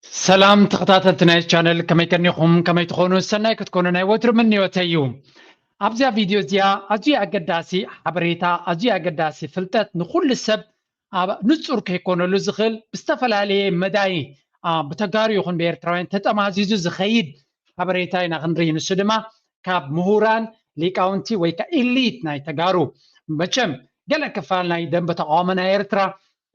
ሰላም ተኸታተልቲ ናይ ቻነል፣ ከመይ ቀኒኹም? ከመይ ትኾኑ? ሰናይ ክትኮኑ ናይ ወትሩ ምንዮተይ እዩ። ኣብዚኣ ቪድዮ እዚኣ ኣዝዩ ኣገዳሲ ሓበሬታ፣ ኣዝዩ ኣገዳሲ ፍልጠት ንኹሉ ሰብ ኣብ ንጹር ከይኮነሉ ዝኽእል ብዝተፈላለየ መዳይ፣ አ፣ ብተጋሩ ይኹን ብኤርትራውያን ተጠማዚዙ ዝኸይድ ሓበሬታ ኢና ክንርኢ። ንሱ ድማ ካብ ምሁራን፣ ሊቃውንቲ ወይ ከኣ ኢሊት ናይ ተጋሩ፣ መቸም ገለ ክፋል ናይ ደንበ ተቃውሞ ናይ ኤርትራ፣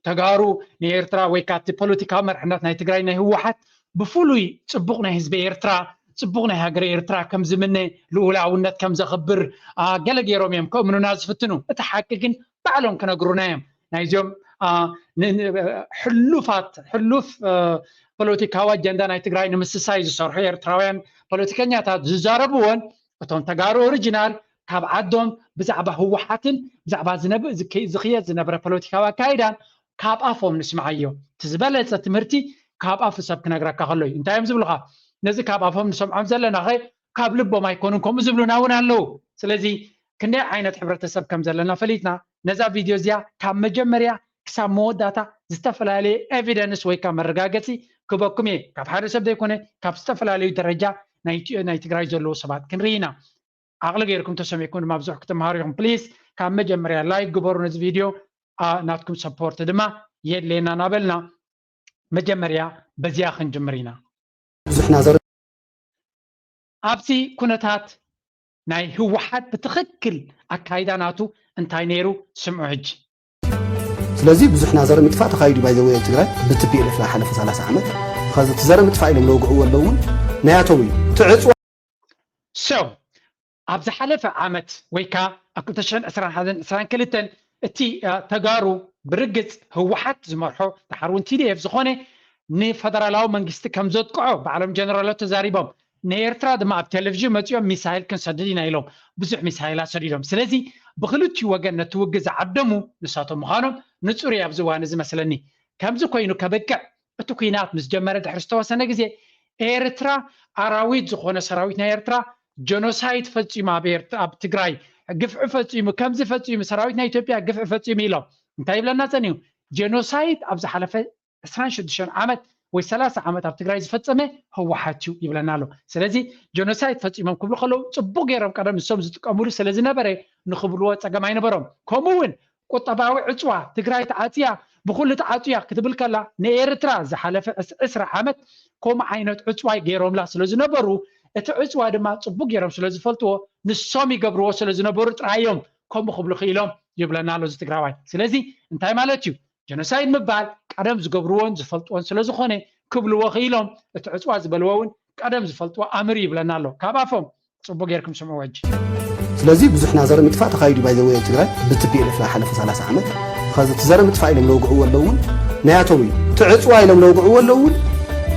ተጋሩ ንኤርትራ ወይ ከኣ እቲ ፖለቲካዊ መርሕነት ናይ ትግራይ ናይ ህወሓት ብፍሉይ ጽቡቕ ናይ ህዝቢ ኤርትራ፣ ጽቡቕ ናይ ሃገረ ኤርትራ ከም ዝምነ፣ ልኡላውነት ከም ዘኽብር፣ አ፣ ገለ ገይሮም እዮም ከእምኑና ዝፍትኑ። እቲ ሓቂ ግን ባዕሎም ክነግሩና እዮም። ናይዚኦም፣ አ፣ ን-፣ ን-፣ ሕሉፋት፣ ሕሉፍ፣ አ፣ ፖለቲካዊ ኣጀንዳ ናይ ትግራይ ንምስሳይ ዝሰርሑ ኤርትራውያን ፖለቲከኛታት ዝዛረብዎን እቶም ተጋሩ ኦሪጂናል ካብ ዓዶም ብዛዕባ ህወሓትን ብዛዕባ ዝነብ-፣ ዝክ-፣ ዝኽየድ ዝነበረ ፖለቲካዊ ኣካይዳን ካብ ኣፎም ንስምዓዮ። እቲ ዝበለጸ ትምህርቲ ካብ ኣፉ ሰብ ክነግረካ ከሎ እዩ። እንታይ እዮም ዝብሉኻ? ነዚ ካብ ኣፎም ንሰምዖም ዘለና ኸ ካብ ልቦም ኣይኮኑን ከምኡ ዝብሉና እውን ኣለዉ። ስለዚ ክንደይ ዓይነት ሕብረተሰብ ከም ዘለና ፈሊጥና፣ ነዛ ቪድዮ እዚኣ ካብ መጀመርያ ክሳብ መወዳእታ ዝተፈላለየ ኤቪደንስ ወይ ከዓ መረጋገፂ ክበኩም እየ። ካብ ሓደ ሰብ ዘይኮነ፣ ካብ ዝተፈላለዩ ደረጃ ናይ፣ ናይ ትግራይ ዘለዉ ሰባት ክንርኢ ኢና። ዓቕሊ ገይርኩም ተሰሚዕኩም ድማ ብዙሕ ክትመሃሩ ኢኹም። ፕሊዝ ካብ መጀመርያ ላይክ ግበሩ ነዚ ቪድዮ፣ አ፣ ናትኩም ሰፖርት ድማ የድልየና እናበልና መጀመርያ በዚኣ ክንጅምር ኢና። ብዙሕ ናዘር ኣብዚ ኩነታት ናይ ህወሓት ብትኽክል ኣካይዳ ናቱ እንታይ ነይሩ? ስምዑ ሕጂ። ስለዚ ብዙሕ ናዘር ምጥፋእ ተኻይዱ ባይ ዘ ወይ ኣብ ትግራይ ብቲ ፒ ኤል ኤፍ ዝሓለፈ ሰላሳ ዓመት። ኸዚ እቲ ዘረ ምጥፋእ ኢሎም ለውግዕዎ ኣለዉ እውን ናያቶም እዩ። እቲ ዕፅዋ So፣ ኣብ ዝሓለፈ ዓመት ወይ ከኣ ኣብ ክልተ ሽሕን ዕስራን ሓደን ዕስራን ክልተን እቲ፣ አ፣ ተጋሩ ብርግጽ ህወሓት ዝመርሖ ደሓር እውን ቲ ዲ ኤፍ ዝኾነ ንፈደራላዊ መንግስቲ ከም ዘጥቅዖ ባዕሎም ጀነራላት ተዛሪቦም። ንኤርትራ ድማ ኣብ ቴሌቪዥን መጺኦም ሚሳይል ክንሰድድ ኢና ኢሎም ብዙሕ ሚሳይላት ሰዲዶም። ስለዚ ብክልቲኡ ወገን ነቲ ውግእ ዝዓደሙ ንሳቶም ምዃኖም ንጹር እዩ ኣብዚ እዋን እዚ መስለኒ። ከምዚ ኮይኑ ከብቅዕ እቲ ኲናት ምስ ጀመረ ድሕሪ ዝተወሰነ ግዜ ኤርትራ ኣራዊት ዝኾነ ሰራዊት ናይ ኤርትራ ጀኖሳይድ ፈጺሙ ኣብ ኤርትራ፣ ኣብ ትግራይ ግፍዒ ፈጺሙ፣ ከምዚ ፈጺሙ፣ ሰራዊት ናይ ኢትዮጵያ ግፍዒ ፈጺሙ ኢሎም እንታይ ይብለና ጸኒሑ? ጀኖሳይድ ኣብ ዝሓለፈ ዕስራን ሽዱሽተን ዓመት ወይ ሰላሳ ዓመት ኣብ ትግራይ ዝፈጸመ ህወሓት እዩ ይብለና ኣሎ። ስለዚ ጀኖሳይድ ፈጺሞም ክብሉ ከለዉ ጽቡቕ ገይሮም ቀደም ንሶም ዝጥቀምሉ ስለ ዝነበረ ንኽብልዎ ጸገም ኣይነበሮም። ከምኡ እውን ቁጠባዊ ዕፅዋ ትግራይ ተዓፅያ ብኩሉ ተዓፅያ ክትብል ከላ ንኤርትራ ዝሓለፈ ዕስ-፣ ዕስራ ዓመት ከምኡ ዓይነት ዕፅዋ ገይሮምላ ስለ ዝነበሩ እቲ ዕፅዋ ድማ ፅቡቅ ገይሮም ስለ ዝፈልጥዎ ንሶም ይገብርዎ ስለ ዝነበሩ ጥራይ እዮም ከምኡ ክብሉ ክኢሎም ይብለና ኣሎ እዚ ትግራዋይ። ስለዚ እንታይ ማለት እዩ? ጀኖሳይድ ምባል ቀደም ዝገብርዎን ዝፈልጥዎን ስለ ዝኾነ ክብልዎ ክኢሎም እቲ ዕፅዋ ዝበልዎ እውን ቀደም ዝፈልጥዎ ኣምር ይብለና ኣሎ ካብ ኣፎም። ጽቡቅ ጌርኩም ስምዕዎ ሕጂ። ስለዚ ብዙሕ ናዘር ምጥፋእ ተኻይዱ ባይ ዘ ወይ ኣብ ትግራይ ብቲ ፒ ኤል ኤፍ ዝሓለፈ ሰላሳ ዓመት። ኸዚ እቲ ዘረ ምጥፋእ ኢሎም ለውግዕዎ ኣለዉ እውን ናያቶም እዩ። እቲ ዕፅዋ ኢሎም ለውግዕዎ ኣለዉ እውን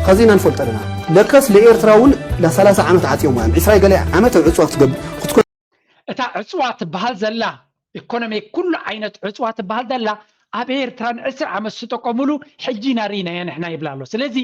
ኸዚ ኢና ንፈልጦ ኣለና። ለከስ ለኤርትራ እውን ለ ሰላሳ ዓመት ዓፅዮም እዮም። ዕስራ ገለ ዓመት ኣብ ዕፅዋ ክትገብ-፣ ክትኮ-፣ እታ ዕፅዋ ትበሃል ዘላ ኢኮኖሚ ኩሉ ዓይነት ዕፅዋ ትበሃል ዘላ ኣብ ኤርትራ ንዕስራ ዓመት ዝጠቀሙሉ ሕጂ ኢና ርኢናዮ ንሕና ይብላ ኣሎ። ስለዚ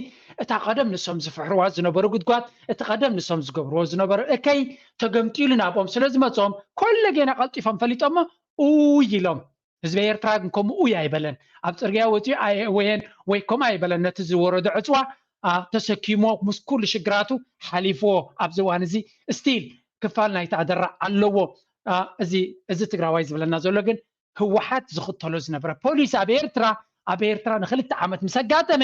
እታ ቀደም ንሶም ዝፍሕርዋ ዝነበሩ ጉድጓድ፣ እቲ ቀደም ንሶም ዝገብርዎ ዝነበሩ እከይ ተገምጢሉ ናብኦም ስለ ዝመፅኦም ኮለ ጌና ቀልጢፎም ፈሊጦሞ ኡይ ኢሎም። ህዝቢ ኤርትራ ግን ከምኡ ኡይ ኣይበለን። ኣብ ፅርግያ ወፂኡ ኣየእወየን ወይ ከምኡ ኣይበለን። ነቲ ዝወረዶ ዕፅዋ፣ አ፣ ተሰኪሞ ምስ ኩሉ ሽግራቱ ሓሊፍዎ ኣብዚ እዋን እዚ ስቲል ክፋል ናይቲ ኣደራዕ ኣለዎ። አ፣ እዚ፣ እዚ ትግራዋይ ዝብለና ዘሎ ግን ህወሓት ዝኽተሎ ዝነበረ ፖሊሲ ኣብ ኤርትራ፣ ኣብ ኤርትራ ንክልተ ዓመት ምስ ኣጋጠመ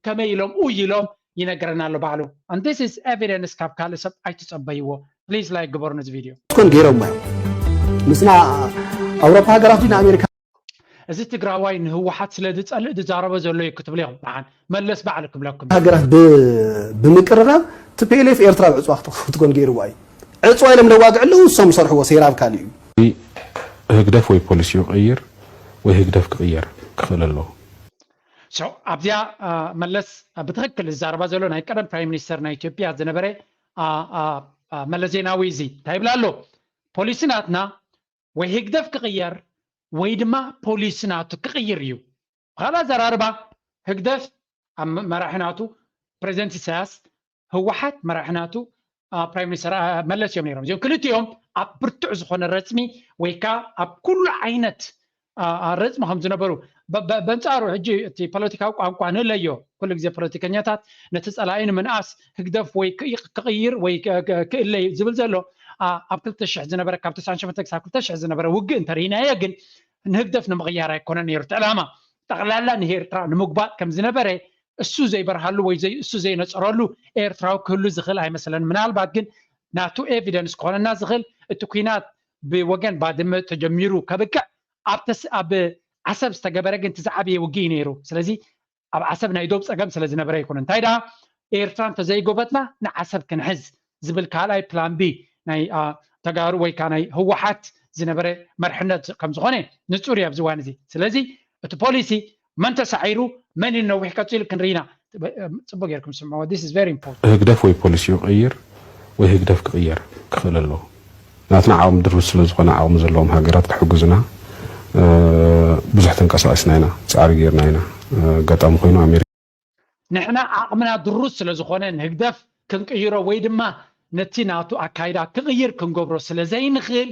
ከመይ ኢሎም ኡይ ኢሎም ይነግረና ኣሎ ባዕሉ። And this is evidence፣ ካብ ካልእ ሰብ ኣይትጸበይዎ። ፕሊዝ ላይክ ግበሩ ነዚ ቪድዮ። ኮን ገይሮም እዮም። ምስና ኣውሮፓ ሃገራት ዲና ኣሜሪካ እዚ ትግራዋይ ንህወሓት ስለ ዝጸልእ ዝዛረቦ ዘሎ እዩ ክትብሉ ኢኹም። ንዓን መለስ ባዕሉ ክብለኩም እዩ። ሃገራት ብ-፣ ብምቅርራብ ቲ ፒ ኤል ኤፍ ኤርትራ ኣብ ዕፅዋ ክት-፣ ክትኮን ገይርዋ እዩ። ዕፅዋ ኢሎም ለዋግዕ ኣለዉ፣ እሶም ዝሰርሕዎ ሴራ ኣብ ካልእ እዩ። ህግደፍ ወይ ፖሊሲ ይቕይር ወይ ህግደፍ ክቕየር ክኽእል ኣለዎ። So፣ ኣብዚኣ፣ አ፣ መለስ ብትኽክል ዝዛረባ ዘሎ ናይ ቀደም ፕራይም ሚኒስተር ናይ ኢትዮጵያ ዝነበረ፣ አ፣ አ፣ አ፣ መለስ ዜናዊ እዚ እንታይ ይብላ ኣሎ? ፖሊሲ ናትና ወይ ህግደፍ ክቕየር ወይ ድማ ፖሊሲ ናቱ ክቕይር እዩ። ብኻልእ ኣዘራርባ ህግደፍ ኣብ መ-፣ መራሒ ናቱ ፕሬዚደንት ኢሳያስ፣ ህወሓት መራሒ ናቱ፣ አ፣ ፕራይም ሚኒስተር፣ አ፣ መለስ እዮም ነይሮም። እዚኦም ክልቲኦም ኣብ ብርቱዕ ዝኾነ ረጽሚ ወይ ከዓ ኣብ ኩሉ ዓይነት፣ አ፣ አ፣ ረጽሚ ከም ዝነበሩ፣ በ-፣ በ-፣ በንጻሩ ሕጂ እቲ ፖለቲካዊ ቋንቋ ንለዮ፣ ኩሉ ግዜ ፖለቲከኛታት ነቲ ጸላኢ ንምንኣስ ህግደፍ ወይ ክቕይር ወይ ክእለይ ዝብል ዘሎ ኣብ ክልተ ሽሕ ዝነበረ ካብ ተስዓን ሸሞንተን ክሳብ ክልተ ሽሕ ዝነበረ ውግእ እንተርኢናዮ ግን ንህግደፍ ንምቕያር ኣይኮነን ነይሩ እቲ ዕላማ። ጠቕላላ ንኤርትራ ንምጉባጥ ከም ዝነበረ እሱ ዘይበርሃሉ ወይ እሱ ዘይነጸረሉ ኤርትራዊ ክህሉ ዝኽእል ኣይመስለን። ምናልባት ግን ናቱ ኤቪደንስ ክኾነና ዝኽእል እቲ ኲናት ብወገን ባድመ ተጀሚሩ ከብቅዕ ኣብ ዓሰብ ዝተገበረ ግን እቲ ዝዓበየ ውግእ እዩ ነይሩ። ስለዚ ኣብ ዓሰብ ናይ ዶብ ጸገም ስለ ዝነበረ ኣይኮነን። እንታይ ደኣ ኤርትራ እንተዘይጎበጥና ንዓሰብ ክንሕዝ ዝብል ካልኣይ ፕላን ቢ ናይ ተጋሩ ወይ ከዓ ናይ ህወሓት ዝነበረ መርሕነት ከም ዝኾነ ንጹር እዩ ኣብዚ እዋን እዚ። ስለዚ እቲ ፖሊሲ መን ተሳዒሩ መን እዩ ነዊሕ ቀጺሉ ክንርኢ ኢና። ጽቡቅ ጌርኩም ስምዕዎ። This is very important። ህግደፍ ወይ ፖሊሲኡ ይቕይር ወይ ህግደፍ ክቕየር ክኽእል ኣለዎ። ናትና ዓቕሚ ድሩት ስለ ዝኾነ ዓቕሚ ዘለዎም ሃገራት ክሕግዙና ብዙሕ ተንቀሳቒስና ኢና፣ ጻዕሪ ጌርና ኢና። ኣጋጣሚ ኮይኑ ኣሜሪካ ንሕና ዓቕምና ድሩት ስለ ዝኾነ ንህግደፍ ክንቅይሮ ወይ ድማ ነቲ ናቱ ኣካይዳ ክቕይር ክንገብሮ ስለ ዘይንኽእል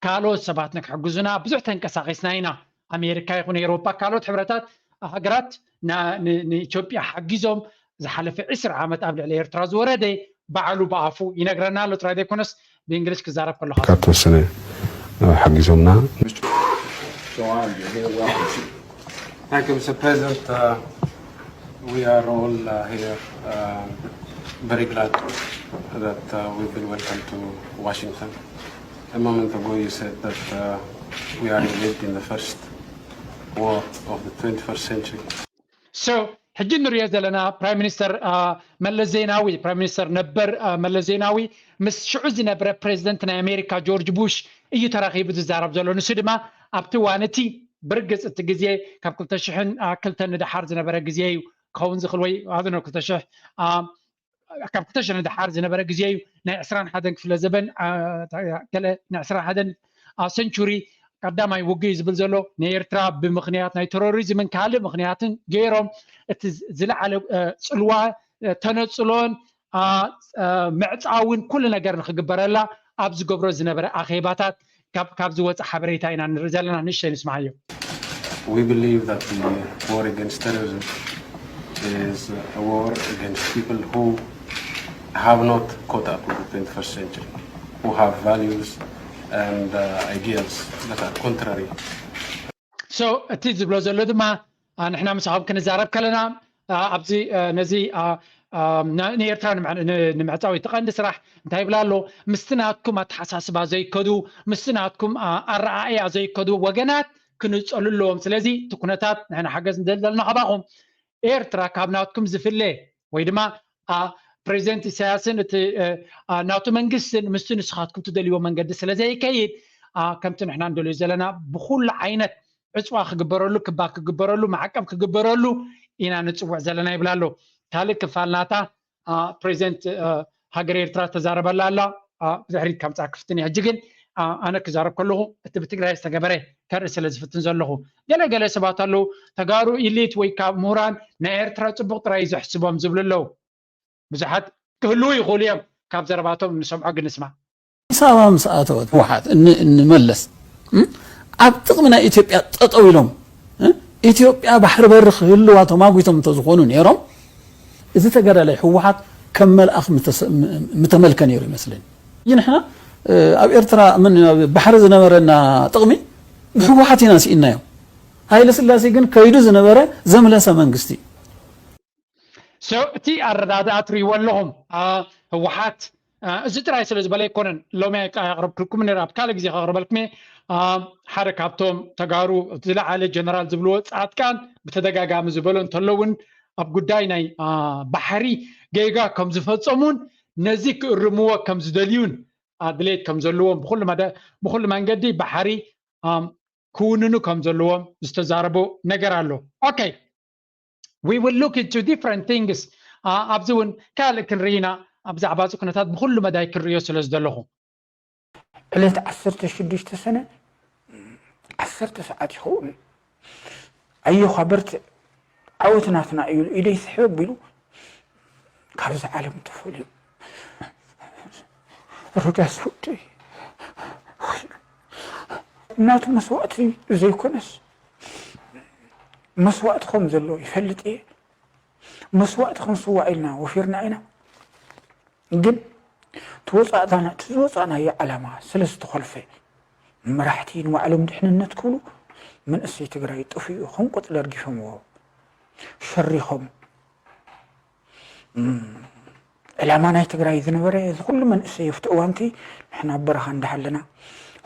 ካልኦት ሰባት ንክሕግዙና ብዙሕ ተንቀሳቒስና ኢና። ኣሜሪካ ይኹን ኤውሮጳ ካልኦት ሕብረታት ሃገራት ንኢትዮጵያ ሓጊዞም ዝሓለፈ ዕስራ ዓመት ኣብ ልዕሊ ኤርትራ ዝወረደ ባዕሉ ብኣፉ ይነግረና ኣሎ ጥራይ ዘይኮነስ ብእንግሊዝ ክዛረብ ከለኻ ካብ ተወሰነ ሓጊዞምና። Thank you, Mister President. Uh, we are all uh, here uh, very glad that uh, we've been welcomed to Washington. A moment ago you said that uh, we are indeed in the first war of the twenty-first century. So ሕጂ ንሪኦ ዘለና ፕራይም ሚኒስተር መለስ ዜናዊ ፕራይም ሚኒስተር ነበር መለስ ዜናዊ ምስ ሽዑ ዝነበረ ፕሬዚደንት ናይ ኣሜሪካ ጆርጅ ቡሽ እዩ ተራኺቡ ዝዛረብ ዘሎ። ንሱ ድማ ኣብቲ ዋን እቲ ብርግፅ እቲ ግዜ ካብ ክልተ ሽሕን ክልተን ንደሓር ዝነበረ ግዜ እዩ ክኸውን ዝኽእል ወይ ኣዝኖ ክልተ ሽሕ ካብ ክልተ ሽሕ ንደሓር ዝነበረ ግዜ እዩ። ናይ ዕስራን ሓደን ክፍለ ዘበን ገለ ናይ ዕስራን ሓደን ሰንቹሪ ቀዳማይ ውግእ እዩ ዝብል ዘሎ ንኤርትራ ብምኽንያት ናይ ቴሮሪዝምን ካልእ ምኽንያትን ገይሮም እቲ ዝለዓለ ፅልዋ ተነፅሎን ምዕፃውን ኩሉ ነገር ንክግበረላ ኣብ ዝገብሮ ዝነበረ ኣኼባታት ካብ ዝወፀ ሓበሬታ ኢና ንርኢ ዘለና። ንእሽተይ ንስማዓዮ። We believe that the war against terrorism is a war against people who have not caught up with the twenty-first century, who have values and uh, ideals that are contrary. So እቲ ዝብሎ ዘሎ ድማ ንሕና ምሳኹም ክንዛረብ ከለና ኣብዚ ነዚ ንኤርትራ ንምዕፃው እቲ ቀንዲ ስራሕ እንታይ ይብላ ኣሎ? ምስቲ ናትኩም ኣተሓሳስባ ዘይከዱ ምስቲ ናትኩም ኣረኣእያ ዘይከዱ ወገናት ክንፀሉ ኣለዎም። ስለዚ እቲ ኩነታት ንሕና ሓገዝ ንደሊ ዘለና ካባኹም ኤርትራ ካብ ናትኩም ዝፍለ ወይ ድማ ፕሬዚደንት ኢሳያስን እቲ ናቱ መንግስትን ምስቲ ንስኻትኩም ትደልይዎ መንገዲ ስለ ዘይከይድ ከምቲ ንሕና ንደልዮ ዘለና ብኩሉ ዓይነት ዕፅዋ ክግበረሉ ክባ ክግበረሉ ማዕቀብ ክግበረሉ ኢና ንፅውዕ ዘለና ይብላ ኣሎ። ካልእ ክፋል ናታ ፕሬዚደንት ሃገር ኤርትራ ተዛረበላ ኣላ። ብድሕሪት ካብ ፃ ክፍትን ሕጂ ግን ኣነ ክዛረብ ከለኹ እቲ ብትግራይ ዝተገበረ ከርኢ ስለ ዝፍትን ዘለኹ ገለ ገለ ሰባት ኣለዉ ተጋሩ ኢሊት ወይ ካብ ምሁራን ናይ ኤርትራ ፅቡቅ ጥራይ እዩ ዘሕስቦም ዝብሉ ኣለዉ። ብዙሓት ክህልዉ ይኽእሉ እዮም ካብ ዘረባቶም ንሰምዖ ግን ንስማዕ። ኣዲስ ኣበባ ምስ ኣተወት ህወሓት እንመለስ ኣብ ጥቕሚ ናይ ኢትዮጵያ ጠጠው ኢሎም ኢትዮጵያ ባሕሪ በሪ ክህልዋ ተማጒቶም እንተዝኾኑ ነይሮም እዚ ተጋዳላይ ህወሓት ከም መልኣኽ ምተመልከ ነይሩ ይመስለኒ። ንሕና ኣብ ኤርትራ ምን ባሕሪ ዝነበረና ጥቕሚ ብህወሓት ኢና ስኢናዮ። ሃይለ ስላሴ ግን ከይዱ ዝነበረ ዘምለሰ መንግስቲ እዩ። So እቲ ኣረዳድኣ ትሪእዎ ኣለኹም ህወሓት እዚ ጥራይ ስለ ዝበለ ኣይኮነን ሎሚ ኣቕረብክልኩም ነር ኣብ ካልእ ግዜ ከቕርበልኩም እየ። ሓደ ካብቶም ተጋሩ ዝለዓለ ጀነራል ዝብልዎ ፃድቃን ብተደጋጋሚ ዝበሎ እንተሎ እውን ኣብ ጉዳይ ናይ ባሕሪ ጌጋ ከም ዝፈፀሙን ነዚ ክእርምዎ ከም ዝደልዩን ድሌት ከም ዘለዎም ብኩሉ መንገዲ ባሕሪ ክውንኑ ከም ዘለዎም ዝተዛረቦ ነገር ኣሎ። Okay, we will look into different things ኣብዚ እውን ካልእ ክንርኢ ኢና። ብዛዕባ እዚ ኩነታት ብኩሉ መዳይ ክንርእዮ ስለ ዝደለኹ ዕለት ዓሰርተ ሽዱሽተ ሰነ ዓሰርተ ሰዓት ይኸውን ኣዮኻ በርትዕ ዓወት ናትና እዩ ኢሉ ኢደይ ስሕብ ኣቢሉ ካብዚ ዓለም ተፈልዩ ሮዳስ ወደይ እናቱ መስዋእቲ ዘይኮነስ መስዋእቲ ከም ዘሎ ይፈልጥ እየ። መስዋእቲ ክንስዋእ ኢልና ወፊርና ኢና። ግን ትወፃእታና እቲ ዝወፃእናዮ ዓላማ ስለ ዝተኾልፈ፣ መራሕቲ ንባዕሎም ድሕንነት ክብሉ መንእሰይ ትግራይ ጥፊኡ ከም ቆፅሊ ኣርጊፎምዎ፣ ሸሪኾም። ዕላማ ናይ ትግራይ ዝነበረ እዚ ኩሉ መንእሰይ ኣብቲ እዋንቲ ንሕና ኣብ በረኻ እንዳሃለና፣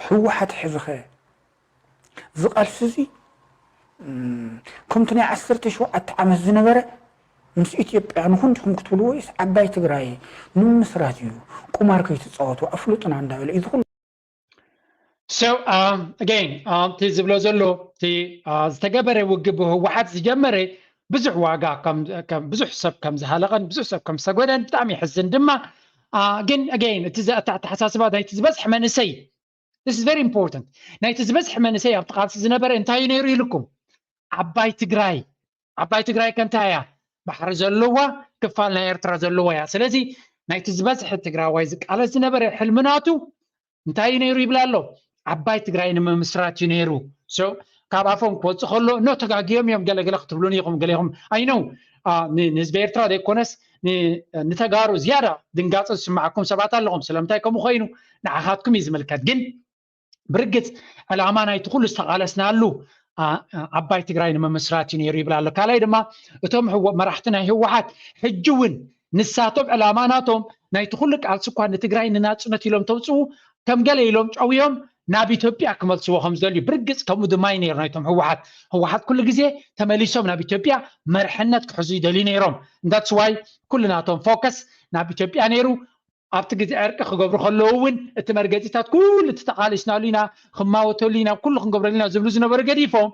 ህወሓት ሕዝኸ እዚ ቃልሲ እዚ ከምቲ ናይ ዓሰርተ ሸውዓተ ዓመት ዝነበረ ምስ ኢትዮጵያ ንኹን ዲኹም ክትብሉ ወይስ ዓባይ ትግራይ ንምምስራት እዩ? ቁማር ከይትፃወቱ ኣፍልጡና እንዳበለ እዩ ዝኹሉ So um, again, um, እቲ ዝብሎ ዘሎ እቲ ዝተገበረ ውግእ ብህወሓት ዝጀመረ ብዙሕ ዋጋ ብዙሕ ሰብ ከም ዝሃለቐን ብዙሕ ሰብ ከም ዝሰጎደን ብጣዕሚ ይሕዝን ድማ። ግን again እቲ ኣተሓሳስባ ናይቲ ዝበዝሐ መንእሰይ this is very important ናይቲ ዝበዝሐ መንእሰይ ኣብቲ ቃልሲ ዝነበረ እንታይ እዩ ነይሩ ኢልኩም? ዓባይ ትግራይ ዓባይ ትግራይ ከ እንታይ እያ? ባሕሪ ዘለዋ ክፋል ናይ ኤርትራ ዘለዋ እያ። ስለዚ ናይቲ ዝበዝሐ ትግራዋይ ዝቃለስ ዝነበረ ሕልሚ ናቱ እንታይ እዩ ነይሩ ይብል ኣሎ? ዓባይ ትግራይ ንምምስራት እዩ ነይሩ። ካብ ኣፎም ክወፅእ ከሎ ኖ ተጋግዮም እዮም ገለገለ ክትብሉን ኢኹም ገሌኹም ኣይነው ንህዝቢ ኤርትራ ዘይኮነስ ንተጋሩ ዝያዳ ድንጋፀ ዝስማዓኩም ሰባት ኣለኹም። ስለምንታይ ከምኡ ኮይኑ ንዓኻትኩም እዩ ዝምልከት። ግን ብርግፅ ዕላማ ናይቲ ኩሉ ዝተቓለስናሉ ዓባይ ትግራይ ንምምስራት እዩ ነይሩ ይብል ኣሎ። ካልኣይ ድማ እቶም መራሕቲ ናይ ህወሓት ሕጂ እውን ንሳቶም ዕላማ ናቶም ናይቲ ኩሉ ቃልሲ እኳ ንትግራይ ንናፅነት ኢሎም ተውፅኡ ከም ገለ ኢሎም ጨውዮም ናብ ኢትዮጵያ ክመልስዎ ከም ዝደልዩ ብርግፅ ከምኡ ድማ እዩ ነይሩ ናይቶም ህወሓት። ህወሓት ኩሉ ግዜ ተመሊሶም ናብ ኢትዮጵያ መርሕነት ክሕዙ ይደልዩ ነይሮም። እንዳትስዋይ ኩሉ ናቶም ፎከስ ናብ ኢትዮጵያ ነይሩ። ኣብቲ ግዜ ዕርቂ ክገብሩ ከለዉ እውን እቲ መርገፂታት ኩሉ እቲ ተቓሊስናሉ ኢና ክማወተሉ ኢና ኩሉ ክንገብረሉ ኢና ዝብሉ ዝነበሩ ገዲፎም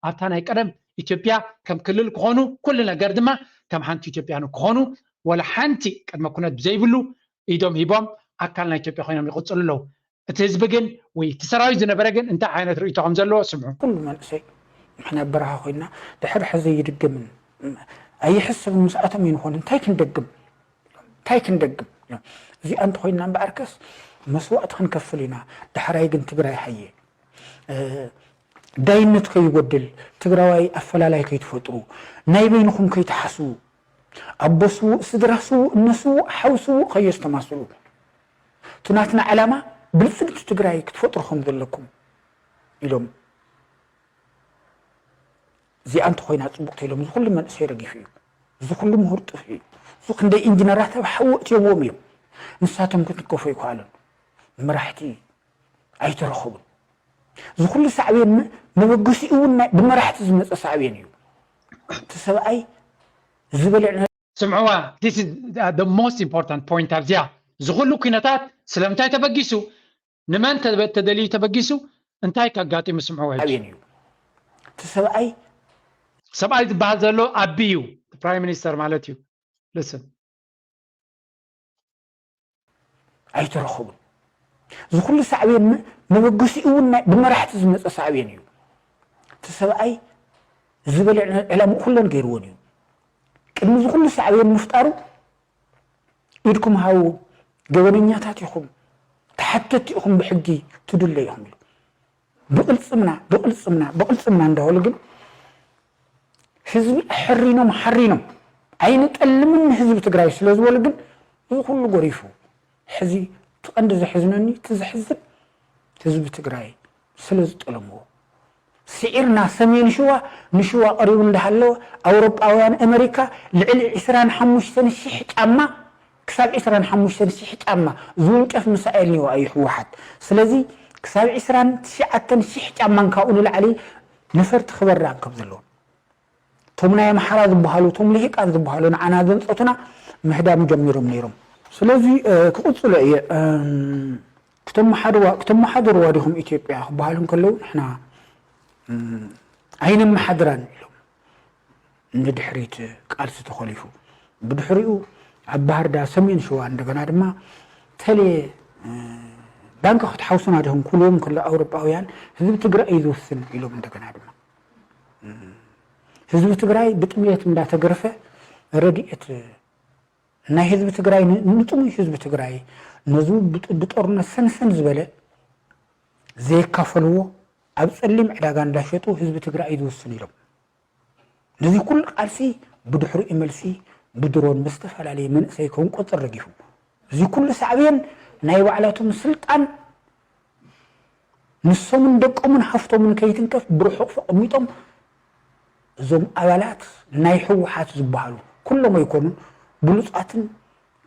ኣብታ ናይ ቀደም ኢትዮጵያ ከም ክልል ክኾኑ ኩሉ ነገር ድማ ከም ሓንቲ ኢትዮጵያ ንክኾኑ ወላ ሓንቲ ቅድመ ኩነት ብዘይብሉ ኢዶም ሂቦም ኣካል ናይ ኢትዮጵያ ኮይኖም ይቕፅሉ ኣለዉ። እቲ ህዝቢ ግን ወይ እቲ ሰራዊት ዝነበረ ግን እንታይ ዓይነት ርእይቶ ከም ዘለዎ ስምዑ። ኩሉ መንእሰይ ንሕና ኣብ በረኻ ኮይንና ድሕሪ ሕዚ ይድገምን ኣይሕሰብን ምስኣቶም ይንኾን እንታይ ክንደግም እንታይ ክንደግም እዚኣ እንተኮይንና እምበኣርከስ መስዋእቲ ክንከፍል ኢና። ዳሕራይ ግን ትግራይ ሓየ ዳይነት ከይጎድል ትግራዋይ ኣፈላላይ ከይትፈጥሩ ናይ በይንኹም ከይትሓስቡ ኣቦ ስዉእ ስድራ ስዉእ እነ ስዉእ ሓው ስዉእ ከየስተማስሉ እቲ ናትና ዕላማ ብልፅግቲ ትግራይ ክትፈጥሩ ከም ዘለኩም ኢሎም እዚኣ እንተኮይና ፅቡቅ ተይሎም እዚ ኩሉ መንእሰይ ረጊፉ እዩ። እዚ ኩሉ ምሁር ጥፍ እዩ። እዚ ክንደይ ኢንጂነራት ኣብ ሓዊ እትዮምዎም እዮም። ንሳቶም ክትንከፎ ኣይከኣሉን። መራሕቲ ኣይተረኸቡን። እዚ ኩሉ ሳዕቤን መበገሲኡ እውን ብመራሕቲ ዝመፀ ሳዕቤን እዩ። እቲ ሰብኣይ ዝበልዕ ስምዕዋ this is the most important point ኣብዚኣ እዚ ኩሉ ኩነታት ስለምንታይ ተበጊሱ ንመን ተደልዩ ተበጊሱ እንታይ ከጋጢሙ ስምዕዎ ኣበየን እዩ እቲ ሰብኣይ ሰብኣይ ዝበሃል ዘሎ ኣቢ እዩ ፕራይም ሚኒስተር ማለት እዩ ልስን ኣይተረኸቡን እዚ ኩሉ ሳዕቤን መበገሲኡ እውን ብመራሕቲ ዝመፀ ሳዕቤን እዩ እቲ ሰብኣይ ዝበልዕ ዕላምኡ ኩለን ገይርዎን እዩ ቅድሚ እዚ ኩሉ ሳዕቤን ምፍጣሩ ኢድኩም ሃቡ ገበነኛታት ኢኹም ተሓተቲ ኢኹም ብሕጊ ትድለ ኢኹም ኢሉ ብቕልፅምና ብቕልፅምና ብቕልፅምና እንዳበሉ ግን ህዝቢ ሕሪኖም ሓሪኖም ኣይንጠልምን ንህዝቢ ትግራይ ስለ ዝበሉ ግን እዚ ኩሉ ጎሪፉ ሕዚ እቲ ቀንዲ ዘሕዝነኒ እቲ ዘሕዝን ህዝቢ ትግራይ ስለ ዝጠለምዎ ስዒርና ሰሜን ሽዋ ንሽዋ ቀሪቡ እንዳሃለወ ኣውሮጳውያን ኣመሪካ ልዕሊ ዕስራን ሓሙሽተን ሺሕ ጫማ ክሳብ ዕስራን ሓሙሽተን ሺሕ ጫማ ዝውንጨፍ ምሳኤል ነይሩ እዩ ህወሓት ስለዚ ክሳብ ዕስራን ትሽዓተን ሺሕ ጫማን ካብኡ ንላዕሊ ነፈርቲ ክበራ ከም ዘለዎም እቶም ናይ ኣምሓራ ዝበሃሉ እቶም ልሂቃት ዝበሃሉ ንዓና ዘምፀቱና ምህዳም ጀሚሮም ነይሮም ስለዚ ክቕፅሎ እየ ክተመሓድርዋ ዲኹም ኢትዮጵያ ክበሃሉ እንከለዉ ንሕና ኣይነመሓድራን ኢሎም ንድሕሪት ቃልሲ ተኾሊፉ ብድሕሪኡ ኣብ ባህር ዳር ሰሜን ሸዋ እንደገና ድማ ተሌ ባንክ ክትሓውሱና ዲኹም ክብልዎም ከሎ ኣውሮጳውያን ህዝቢ ትግራይ እዩ ዝውስን ኢሎም እንደገና ድማ ህዝቢ ትግራይ ብጥምየት እንዳተገርፈ ረድኤት ናይ ህዝቢ ትግራይ ንጥሙይ ህዝቢ ትግራይ ነዚ ብጦርነት ሰንሰን ዝበለ ዘየካፈልዎ ኣብ ፀሊም ዕዳጋ እንዳሸጡ ህዝቢ ትግራይ እዩ ዝውስን ኢሎም ነዚ ኩሉ ቃልሲ ብድሕሪኡ መልሲ ብድሮን ምስ ዝተፈላለየ መንእሰይ ከንቆጽር ረጊፉ። እዚ ኩሉ ሳዕቤን ናይ ባዕላቶም ስልጣን ንሶምን ደቆምን ሃፍቶምን ከይትንከፍ ብርሑቕ ተቐሚጦም እዞም ኣባላት ናይ ህወሓት ዝበሃሉ ኩሎም ኣይኮኑን፣ ብሉጻትን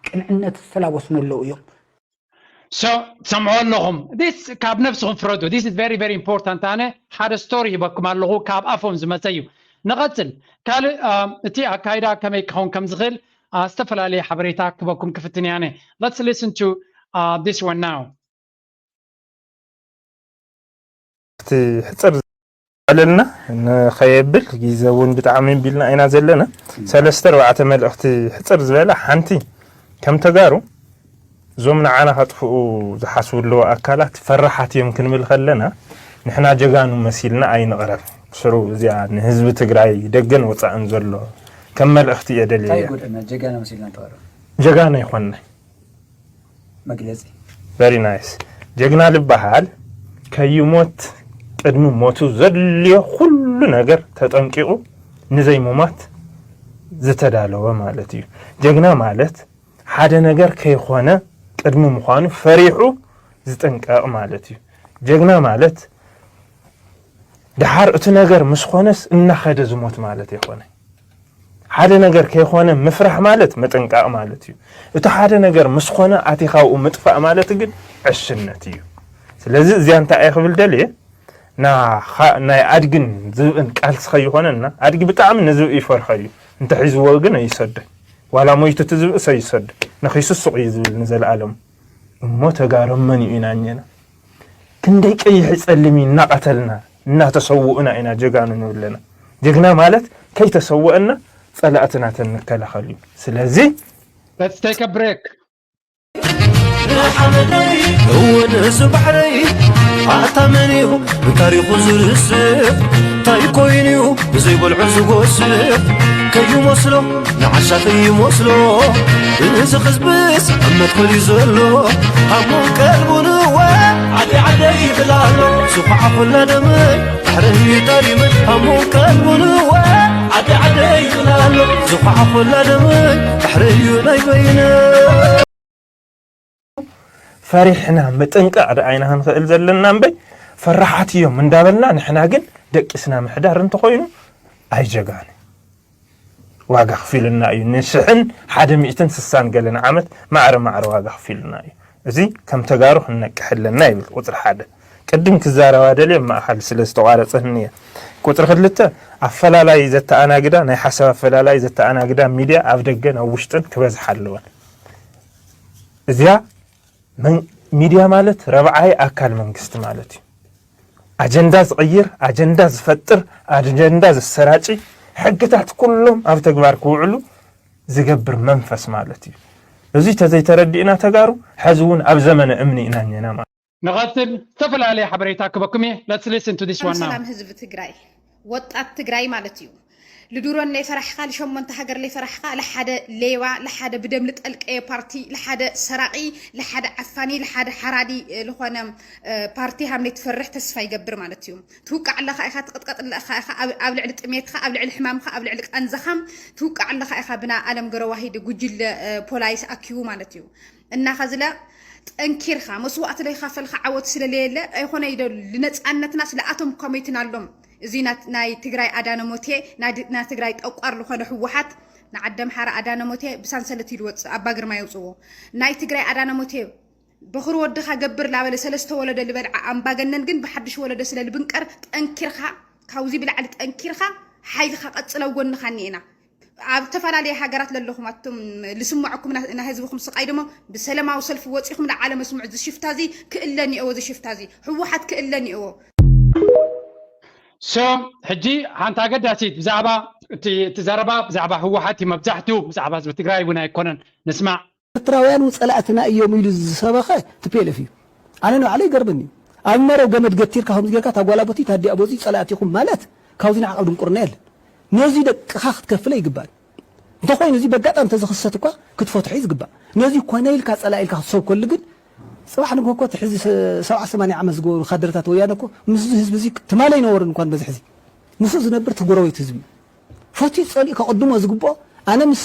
ቅንዕነት ዝተላበሱን ኣለዉ እዮም። So ትሰምዑ ኣለኹም። This ካብ ነብስኹም ፍረዱ። This is very very important። ኣነ ሓደ ስቶሪ ሂበኩም ኣለኹ ካብ ኣፎም ዝመጸ እዩ። ንቐጽል። ካልእ እቲ ኣካይዳ ከመይ ክኸውን ከም ዝኽእል ዝተፈላለየ ሓበሬታ ክበኩም ክፍትን እያነ። Let's listen to this one now. እቲ ሕፅር ዝበለልና ንኸየብል ግዜ እውን ብጣዕሚ ቢልና ኢና ዘለና። ሰለስተ ኣርባዕተ መልእኽቲ ሕፅር ዝበላ ሓንቲ ከም ተጋሩ እዞም ንዓና ከጥፍኡ ዝሓስቡ ኣለዉ ኣካላት ፈራሓት እዮም ክንብል ከለና ንሕና ጀጋኑ መሲልና ኣይንቕረብ። ስሩ እዚኣ ንህዝቢ ትግራይ ደገን ወፃእን ዘሎ ከም መልእኽቲ እየ ደልየ። ጀጋና ኣይኮንና። መግለፂ very nice ጀግና ልበሃል ከይሞት ቅድሚ ሞቱ ዘድልዮ ኩሉ ነገር ተጠንቂቑ ንዘይምሟት ዝተዳለወ ማለት እዩ። ጀግና ማለት ሓደ ነገር ከይኾነ ቅድሚ ምዃኑ ፈሪሑ ዝጥንቀቕ ማለት እዩ። ጀግና ማለት ደሓር እቲ ነገር ምስ ኾነስ እናኸደ ዝሞት ማለት ኣይኮነ። ሓደ ነገር ከይኾነ ምፍራሕ ማለት ምጥንቃቕ ማለት እዩ። እቲ ሓደ ነገር ምስ ኾነ ኣቲኻ ኣብኡ ምጥፋእ ማለት ግን ዕሽነት እዩ። ስለዚ እዚኣ እንታይ እየ ክብል ደልየ ናይ ኣድግን ዝብእን ቃልሲ ከይኾነና ኣድጊ ብጣዕሚ ንዝብኢ ይፈርሖ እዩ። እንተሒዝዎ ግን ኣይሰድን። ዋላ ሞይቱ እቲ ዝብእስ ኣይሰድን። ነኺሱ ሱቕ እዩ ዝብል ንዘለኣለሙ። እሞ ተጋሩ መን እዩ ኢና እኛና? ክንደይ ቀይሕ ጸሊም እናቐተልና እናተሰውእና ኢና ጀጋኑ ንብለና። ጀግና ማለት ከይተሰወእና ጸላእትና ተንከላኸል እዩ። ስለዚ Let's take a break. እወ ንእሱ ባሕረይ ኣታ መን እዩ ንታሪኹ ዝርስዕ እንታይ ኮይኑ እዩ ብዘይበልዑ ዝጎስዕ ከይመስሎ ንዓሻ ከይመስሎ እዚ ህዝብስ ኣብ መትከል እዩ ዘሎ ሃሙን ቀልቡን እወ ዓደይ ዓደይ ይብል ኣሎ ዝኹዓ ኩላ ደመይ ባሕረይ እዩ ጠሊመ ሃሙን ቀልቡን እወ ዓደይ ዓደይ ይብል ኣሎ ዝኹዓ ኩላ ደመይ ባሕረይ እዩ ናይ በይነ ፈሪሕና ምጥንቃቕ ደኣ ኢና ክንኽእል ዘለና እምበይ ፈራሓት እዮም እንዳበልና ንሕና ግን ደቂስና ምሕዳር እንተኾይኑ ኣይጀጋኑ ዋጋ ክፊልና እዩ ንሽሕን ሓደ ሚእትን ስሳን ገለን ዓመት ማዕረ ማዕረ ዋጋ ክፊልና እዩ እዚ ከም ተጋሩ ክንነቅሕ ኣለና ይብል ቁፅሪ ሓደ ቅድም ክዛረባ ደልየ ማእኸል ስለ ዝተቋረፀትኒ እየ ቁፅሪ ክልተ ኣፈላላይ ዘተኣናግዳ ናይ ሓሳብ ኣፈላላይ ዘተኣናግዳ ሚድያ ኣብ ደገን ኣብ ውሽጥን ክበዝሓ ኣለወን እዚኣ ሚድያ ማለት ረብዓይ ኣካል መንግስቲ ማለት እዩ። ኣጀንዳ ዝቕይር፣ ኣጀንዳ ዝፈጥር፣ ኣጀንዳ ዘሰራጪ፣ ሕግታት ኩሎም ኣብ ተግባር ክውዕሉ ዝገብር መንፈስ ማለት እዩ። እዚ ተዘይተረዲእና ተጋሩ ሕዚ እውን ኣብ ዘመነ እምኒ ኢና እኒና ማለት እዩ። ንቐጽል ዝተፈላለየ ሓበሬታ ክበኩም እየ። Let's listen to this one now. ሰላም ህዝቢ ትግራይ ወጣት ትግራይ ማለት እዩ። ልዱሮን ለይፈራሕኻ ልሸሞንተ ሃገር ለይፈራሕኻ ልሓደ ሌባ ልሓደ ብደም ልጠልቀየ ፓርቲ ልሓደ ሰራቒ ልሓደ ዓፋኒ ልሓደ ሓራዲ ልኾነ ፓርቲ ሃም ለይትፈርሕ ተስፋ ይገብር ማለት እዩ። ትውቃዕ ኣለኻ ኢኻ ትቕጥቀጥ ኣለኻ ኢኻ ኣብ ልዕሊ ጥሜትኻ ኣብ ልዕሊ ሕማምኻ ኣብ ልዕሊ ቃንዛኻ ትውቃዕ ኣለኻ ኢኻ ብና ኣለም ገረዋሂድ ጉጅለ ፖላይስ ኣኪቡ ማለት እዩ። እናኸ ዝለ ጠንኪርኻ መስዋእቲ ለይኸፈልካ ዓወት ስለለየለ ኣይኾነ ይደሉ ልነፃነትና ስለኣቶም ኮሚትን ኣሎም እዚ ናይ ትግራይ ኣዳነ ሞቴ ናይ ትግራይ ጠቋር ልኾነ ህወሓት ንዓደም ሓራ ኣዳነ ሞቴ ብሳንሰለት ኢሉ ወፅእ ኣባ ግርማ የውፅዎ ናይ ትግራይ ኣዳነ ሞቴ በኽሪ ወድኻ ገብር ላበለ ሰለስተ ወለደ ልበልዓ ኣምባገነን ግን ብሓድሽ ወለደ ስለ ልብንቀር ጠንኪርካ ካብዚ ብላዕሊ ጠንኪርካ ሓይልካ ቀፅለ ጎንኻ እኒኤና ኣብ ዝተፈላለየ ሃገራት ለለኹም ኣቱም ልስምዐኩም ናይ ህዝብኹም ስቃይ ደሞ ብሰለማዊ ሰልፊ ወፂኹም ንዓለም ኣስምዑ እዚ ሽፍታ እዚ ክእለ እኒኦዎ እዚ ሽፍታ እዚ ህወሓት ክእለ እኒኦዎ። So ሕጂ ሓንቲ ኣገዳሲት ብዛዕባ እቲ ዘረባ ብዛዕባ ህወሓት እዩ መብዛሕትኡ ብዛዕባ ህዝቢ ትግራይ እውን ኣይኮነን ንስማዕ። ኤርትራውያን እውን ፀላእትና እዮም ኢሉ ዝሰበኸ ቲ ፒ ኤል ኤፍ እዩ። ኣነ ንባዕለይ ይገርመኒ እዩ። ኣብ መረብ ገመድ ገቲርካ ከምዚ ጌርካ እታ ጓል ኣቦቲ እታ ኣዲኣ ቦዚ ፀላእቲ ኢኹም ማለት ካብዚ ንዓቐብ ድንቁርና የለን። ነዚ ደቅኻ ክትከፍለ ይግባእ። እንተኾይኑ እዚ በጋጣሚ ተዝኽሰት እኳ ክትፈትሖ እዩ ዝግባእ። ነዚ ኮነ ኢልካ ፀላኢ ኢልካ ክትሰብከሉ ግን ፅባሕ ንግሆ እኮ እቲ ሕዚ ሰብዓ ሰማንያ ዓመት ዝገበሩ ካድረታት ወያነ እኮ ምስዚ ህዝቢ እዚ ትማሊ ኣይነበሩን እኳ በዚ ሕዚ ምስኡ ዝነብር እቲ ጎረቤት ህዝቢ እዩ። ፈትዩ ጸሊኡ ከቐድሞ ዝግብኦ፣ ኣነ ምስ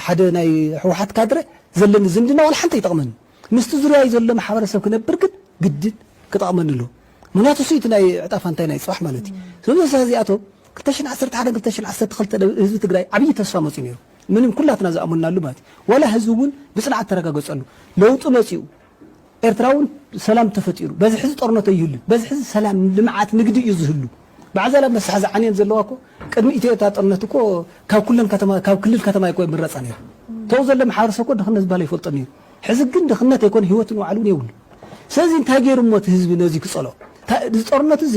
ሓደ ናይ ህወሓት ካድረ ዘለኒ ዝምድና ዋላ ሓንቲ ኣይጠቕመኒ። ምስቲ ዙርያይ ዘሎ ማሕበረሰብ ክነብር ግን ግድን ክጠቕመኒ ኣለዎ። ምኽንያቱ እሱ እቲ ናይ ዕጣ ፋንታይ ናይ ጽባሕ ማለት እዩ። ስለዚ እዚኣቶም ክልተ ሽሕን ዓሰርተ ሓደን ክልተ ሽሕን ዓሰርተ ክልተን ህዝቢ ትግራይ ዓብዪ ተስፋ መፅዩ ነይሩ። ምንም ኩላትና ዝኣመንናሉ ማለት እዩ። ዋላ ህዝቢ እውን ብፅንዓት ተረጋገፀሉ። ለውጢ መፂኡ። ኤርትራ እውን ሰላም ተፈጢሩ። በዚ ሕዚ ጦርነት ኣይህሉን። በዚ ሕዚ ሰላም፣ ልምዓት፣ ንግዲ እዩ ዝህሉ። ብዓዛላ መሳሓ ዝዓንየን ዘለዋ እኮ ቅድሚ ኢትዮ ኤርትራ ጦርነት እኮ ካብ ኩለን ከተማ፣ ካብ ክልል ከተማ እኮ ይምረፃ ነይሩ። ተው ዘሎ ማሕበረሰብ እኮ ድኽነት ዝበሃል ኣይፈልጦን ነይሩ። ሕዚ ግን ድኽነት ኣይኮነ ህይወትን ዋዕሉን የብሉ። ስለዚ እንታይ ገይሩ እሞ እቲ ህዝቢ ነዚ ክጸሎ? እታ-፣ እዚ ጦርነት እዚ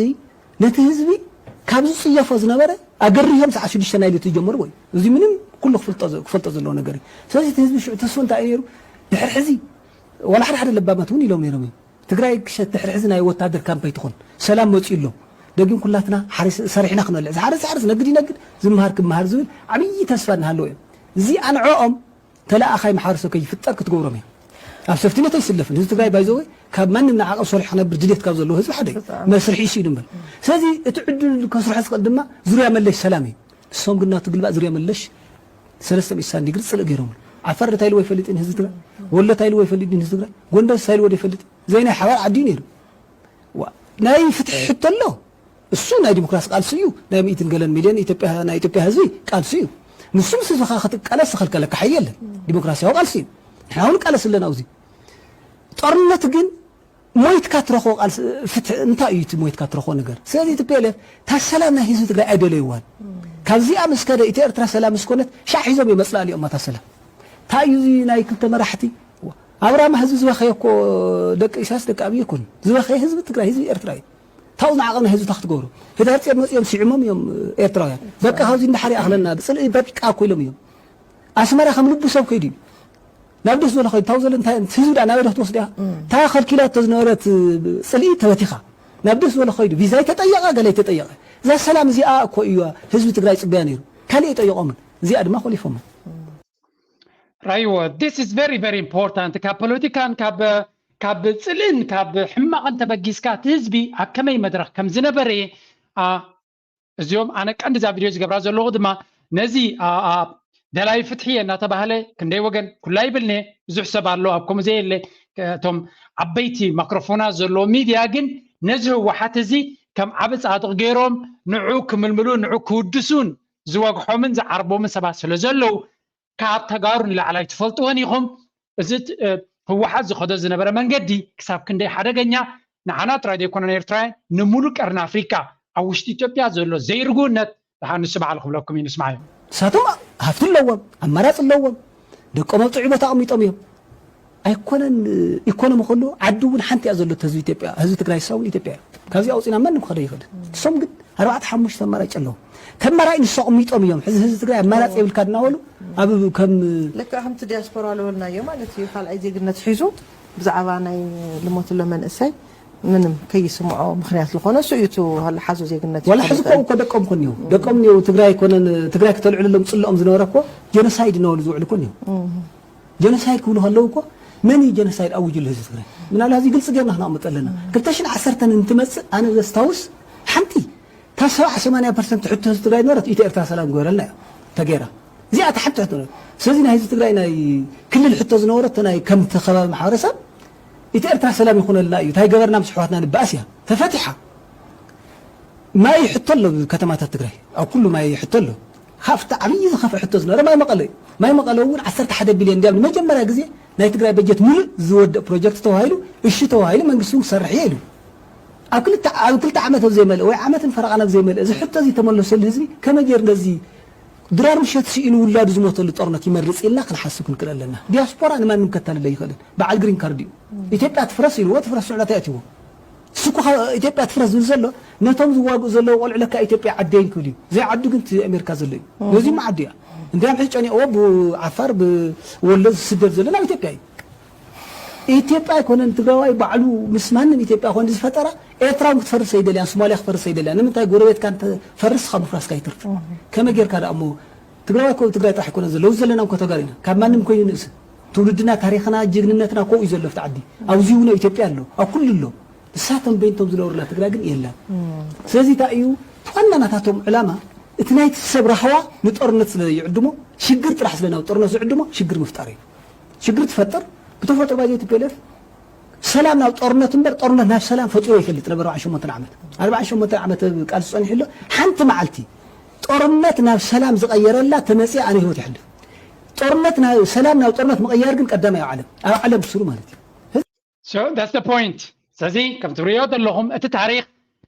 ነቲ ህዝቢ ካብ ዝጽየፎ ዝነበረ ኣገሪሆም ሰዓት ሽዱሽተ ናይ ለይቲ ዝጀመሩ ወይ እዚ ምንም ኩሉ ክፈልጦ ዘ-፣ ክፈልጦ ዘለዎ ነገር እዩ። ስለዚ እቲ ህዝቢ ሽዑ ተስፉ እንታይ እዩ ነይሩ? ድሕሪ ሕዚ ዋላ ሓደ ሓደ ለባማት እውን ኢሎም ነይሮም እዮም። ትግራይ ክሸ-፣ ድሕሪ ሕዚ ናይ ወታደር ካምፕ ኣይትኾን፣ ሰላም መፂኡ ኣሎ። ደጊም ኩላትና ሓሪስ-፣ ሰሪሕና ክነልዕ፣ ዝሓርስ ይሓርስ፣ ነግድ ይነግድ፣ ዝመሃር ክመሃር ዝብል ዓብዪ ተስፋ እናሃለዎ እዮም። እዚ ኣንዕኦም ተለኣኻይ ማሕበረሰብ ከይፍጠር ክትገብሮም እዮም። ኣብ ሰፍትነት ኣይስለፍን። ህዝቢ ትግራይ ባይዘወይ ካብ ማንም ንዓቐብ ሰሪሑ ክነብር ድሌት ካብ ዘለዎ ህዝቢ ሓደ እዩ። መስርሒ እሱ እዩ ድንበር። ስለዚ እቲ ዕድል ከስርሖ ዝኽእል ድማ ዙርያ መለሽ ሰላም እዩ። እሶም ግን ናቱ ግልባእ ዙርያ መለሽ ሰለስተ ሚእቲ ሳን ዲግሪ ጽልእ ገይሮምሉ። ዓፋር እንታይ ኢልዎ ይፈልጥ እዩ ንህዝቢ ትግራይ? ወሎ እንታይ ኢልዎ ይፈልጥ እዩ ንህዝቢ ትግራይ? ጎንደር እንታይ ኢልዎ ዶ ይፈልጥ? ዘይ ናይ ሓባር ዓዲ እዩ ነይሩ። ዋ፣ ናይ ፍትሒ ሕቶ ኣሎ። እሱ ናይ ዲሞክራሲ ቃልሲ እዩ። ናይ ሚእትን ገለን ሚልዮን ኢትዮጵያ፣ ናይ ኢትዮጵያ ህዝቢ ቃልሲ እዩ። ንሱ ምስ ህዝብኻ ክትቃለስ ዝኸልከለካ ሓይሊ የለን። ዲሞክራሲያዊ ቃልሲ እዩ። ንሕና እውን ንቃለስ ኣለና ኣብዚ። ጦርነት ግን ሞይትካ ትረኽቦ ቃልሲ፣ ፍትሒ እንታይ እዩ እቲ ሞይትካ ትረኽቦ ነገር? ስለዚ ቲ ፒ ኤል ኤፍ እታ ሰላም ናይ ህዝቢ ትግራይ ኣይደለይዋን። ካብዚኣ ምስ ከደ፣ ኢትዮ ኤርትራ ሰላም ምስ ኮነት፣ ሻዕ ሒዞም እዮም መጽላእሊኦም እታ ሰላም። እንታይ እዩ እዚ ናይ ክልተ መራሕቲ? ኣብራማ ህዝቢ ዝበኸየ እኮ ደቂ ኢሳያስ ደቂ ኣብይ ኣይኮኑን። ዝበኸየ ህዝቢ ትግራይ፣ ህዝቢ ኤርትራ እዩ። ታው ንዓቐብ ናይ ህዝብታ ክትገብሮ። ህዳር ፂር መፂኦም ስዒሞም እዮም ኤርትራውያን። በቃ ካብዚ እንዳሓር ይኣኽለና፣ ብፅልኢ በቃ እኮ ኢሎም እዮም። ኣስመራ ከም ልቡ ሰብ ከይዱ እዩ። ናብ ደስ ዝበሎ ከይዱ፣ ታው ዘሎ እንታይ ህዝቢ ደኣ ናበይ ዶ ክትወስድ እያ? እታ ከልኪላቶ ዝነበረት ፅልኢ ተበቲኻ። ናብ ደስ ዝበሎ ከይዱ፣ ቪዛ ይተጠየቐ፣ ገለ ይተጠየቐ። እዛ ሰላም እዚኣ እኮ እዩ ህዝቢ ትግራይ ፅበያ ነይሩ። ካልእ ኣይጠየቖምን። እዚኣ ድማ ኮሊፎማ። ራይዎ፣ this is very very important። ካብ ፖለቲካን ካብ ካብ ፅልእን ካብ ሕማቕን ተበጊስካ እቲ ህዝቢ ኣብ ከመይ መድረኽ ከም ዝነበረ፣ አ፣ እዚኦም ኣነ ቀንዲ እዛ ቪድዮ ዝገብራ ዘለኹ ድማ ነዚ፣ አ፣ አ፣ ደላይ ፍትሒ እናተባህለ ክንደይ ወገን ኩላ ይብልኒ ብዙሕ ሰብ ኣሎ ኣብ ከምኡ ዘየለ እቶም ዓበይቲ ማክሮፎናት ዘለዎ ሚድያ ግን ነዚ ህወሓት እዚ ከም ዓቢ ጻድቕ ገይሮም ንዑ ክምልምሉ ንዑ ክውድሱን ዝወግሖምን ዝዓርቦምን ሰባት ስለ ዘለዉ ካብ ተጋሩ ንላዕላይ ትፈልጥወን ኢኹም። እዚ ት- እ፣ ህወሓት ዝኸዶ ዝነበረ መንገዲ ክሳብ ክንደይ ሓደገኛ ንዓና ጥራይ ዘይኮነን ኤርትራውያን ንሙሉእ ቀርኒ ኣፍሪቃ ኣብ ውሽጢ ኢትዮጵያ ዘሎ ዘይርጉእነት ደሓን ንሱ በዓል ክብለኩም እዩ ንስማዕ እዩ። ንሳቶም ሃፍቲ ኣለዎም፣ ኣማራፂ ኣለዎም፣ ደቆም ኣብ ጥዑይ ቦታ ኣቕሚጦም እዮም። ኣይኮነን ኢኮኖሚ ከሎ ዓዲ እውን ሓንቲ እያ ዘሎ ህዝቢ ኢትዮጵያ፣ ህዝቢ ትግራይ ሳውን ኢትዮጵያ እያ። ካብዚ ኣውፂና ማንም ክኸደ ይኽእል። እሶም ግን ኣርባዕተ ሓሙሽተ ኣማራጭ ኣለዎም። ተማራጭ ንሶ ኣቕሚጦም እዮም። ሕዚ ህዝቢ ትግራይ ኣማራፂ የብልካ እናበሉ ኣብ ከም ልክዕ ከምቲ ዲያስፖራ ዝበልናዮ ማለት እዩ። ካልኣይ ዜግነት ሒዙ ብዛዕባ ናይ ልሞትሎ መንእሰይ ምንም ከይስምዖ ምኽንያት ዝኾነ እሱ እዩ። እቲ ሓዙ ዜግነት ዋላ ሕዚ እኮ እኮ ደቆም ኮን እዩ ደቆም እዩ ትግራይ ኮነን ትግራይ ክተልዕልሎም ጽልኦም ዝነበረ እኮ ጀኖሳይድ እናበሉ ዝውዕሉ ኮን እዩ። ጀኖሳይድ ክብሉ ከለዉ እኮ መን እዩ ጀኖሳይድ ኣውጅሉ ህዝቢ ትግራይ? ምናልባት እዚ ግልፂ ጌርና ክነቕምጥ ኣለና። ክልተ ሽሕን ዓሰርተን እንትመፅእ ኣነ ዘስታውስ ሓንቲ ካብ ሰብዓ ሰማንያ ፐርሰንት ሕቶ ህዝቢ ትግራይ ነበረት ኢትዮ ኤርትራ ሰላም ግበረልና እያ ተገይራ። እዚኣ እታ ሓንቲ ሕቶ ነበረት። ስለዚ ናይ ህዝቢ ትግራይ ናይ ክልል ሕቶ ዝነበረት ናይ ከምቲ ከባቢ ማሕበረሰብ ኢትዮ ኤርትራ ሰላም ይኹነልና እዩ። እንታይ ገበርና ምስ ኣሕዋትና ንበኣስ እያ ተፈቲሓ። ማይ ሕቶ ኣሎ ኣብ ከተማታት ትግራይ ኣብ ኩሉ ማይ ሕቶ ኣሎ። ካብቲ ዓብዪ ዝኸፍአ ሕቶ ዝነበረ ማይ መቐለ እዩ። ማይ መቐለ እውን ዓሰርተ ሓደ ቢልዮን እንዲያም ንመጀመርያ ግዜ ናይ ትግራይ በጀት ሙሉእ ዝወደእ ፕሮጀክት ተባሂሉ እሺ ተባሂሉ መንግስቲ እውን ክሰርሕ እየ ኢሉ። ኣብ ክልተ ኣብ ክልተ ዓመት ኣብ ዘይመልእ ወይ ዓመትን ፈረቓን ኣብ ዘይመልእ እዚ ሕቶ እዚ ተመለሰሉ ህዝቢ ከመይ ገይሩ ነዚ ድራር ምሸት ስኢኑ ውላዱ ዝሞተሉ ጦርነት ይመርጽ ኢልና ክንሓስብ ክንክእል ኣለና። ዲያስፖራ ንማንም ከታልል ኣይኽእልን። በዓል ግሪን ካርድ እዩ። ኢትዮጵያ ትፍረስ ኢልዎ ትፍረስ ስዕለት ኣእትይዎ። ንሱ እኮ ካብ ኢትዮጵያ ትፍረስ ዝብል ዘሎ ነቶም ዝዋግኡ ዘለዉ ቆልዑ ለካ ኢትዮጵያ ዓደይን ክብል እዩ። ዘይዓዱ ግን እቲ ኣሜሪካ ዘሎ እዩ። ነዚማ ዓዱ እያ። እንዲያም ሕዚ ጨኒቕዎ ብዓፋር ብወሎ ዝስደድ ዘሎ ናብ ኢትዮጵያ እዩ። ኢትዮጵያ ኣይኮነን ትግራዋይ ባዕሉ ምስ ማንም ኢትዮጵያ ኮን ዝፈጠራ ኤርትራ እውን ክትፈርስ ኣይደልያን ሶማልያ ክትፈርስ ኣይደልያን ንምንታይ ጎረቤትካ እንተፈርስ ካብ ምፍራስካ ይትርፍ ከመይ ጌርካ ደኣ እሞ ትግራዋይ እኮ ትግራይ ጥራሕ ኣይኮነን ዘሎ ኣብዚ ዘለና እኮ ተጋሩ ኢና ካብ ማንም ኮይኑ ንእስ ትውልድና ታሪኽና ጅግንነትና ኮ እዩ ዘሎ ኣብቲ ዓዲ ኣብዚ እውን ኣብ ኢትዮጵያ ኣሎ ኣብ ኩሉ ኣሎ ንሳቶም በይንቶም ዝነበሩላ ትግራይ ግን የላን ስለዚ እንታይ እዩ ዋና ናታቶም ዕላማ እቲ ናይቲ ሰብ ራህዋ ንጦርነት ስለ ይዕድሞ፣ ሽግር ጥራሕ ስለ ናብ ጦርነት ዝዕድሞ ሽግር ምፍጣር እዩ። ሽግር ትፈጥር ብተፈጥሮ ባይዘ ቲ ፒ ኤል ኤፍ ሰላም ናብ ጦርነት እምበር ጦርነት ናብ ሰላም ፈጢሩ ይፈልጥ ነበር። ኣርባዓን ሸሞንተን ዓመት ኣርባዓን ሸሞንተን ዓመት ቃልሲ ጸኒሑ ኣሎ። ሓንቲ መዓልቲ ጦርነት ናብ ሰላም ዝቐየረላ ተመጽያ ኣነ ህይወት ይሕልፍ። ጦርነት ናብ ሰላም ናብ ጦርነት ምቕያር ግን ቀዳማይ ኣብ ዓለም ኣብ ዓለም ብስሩ ማለት እዩ። So that's the point። ስለዚ ከም ትብልዮ ዘለኹም እቲ ታሪኽ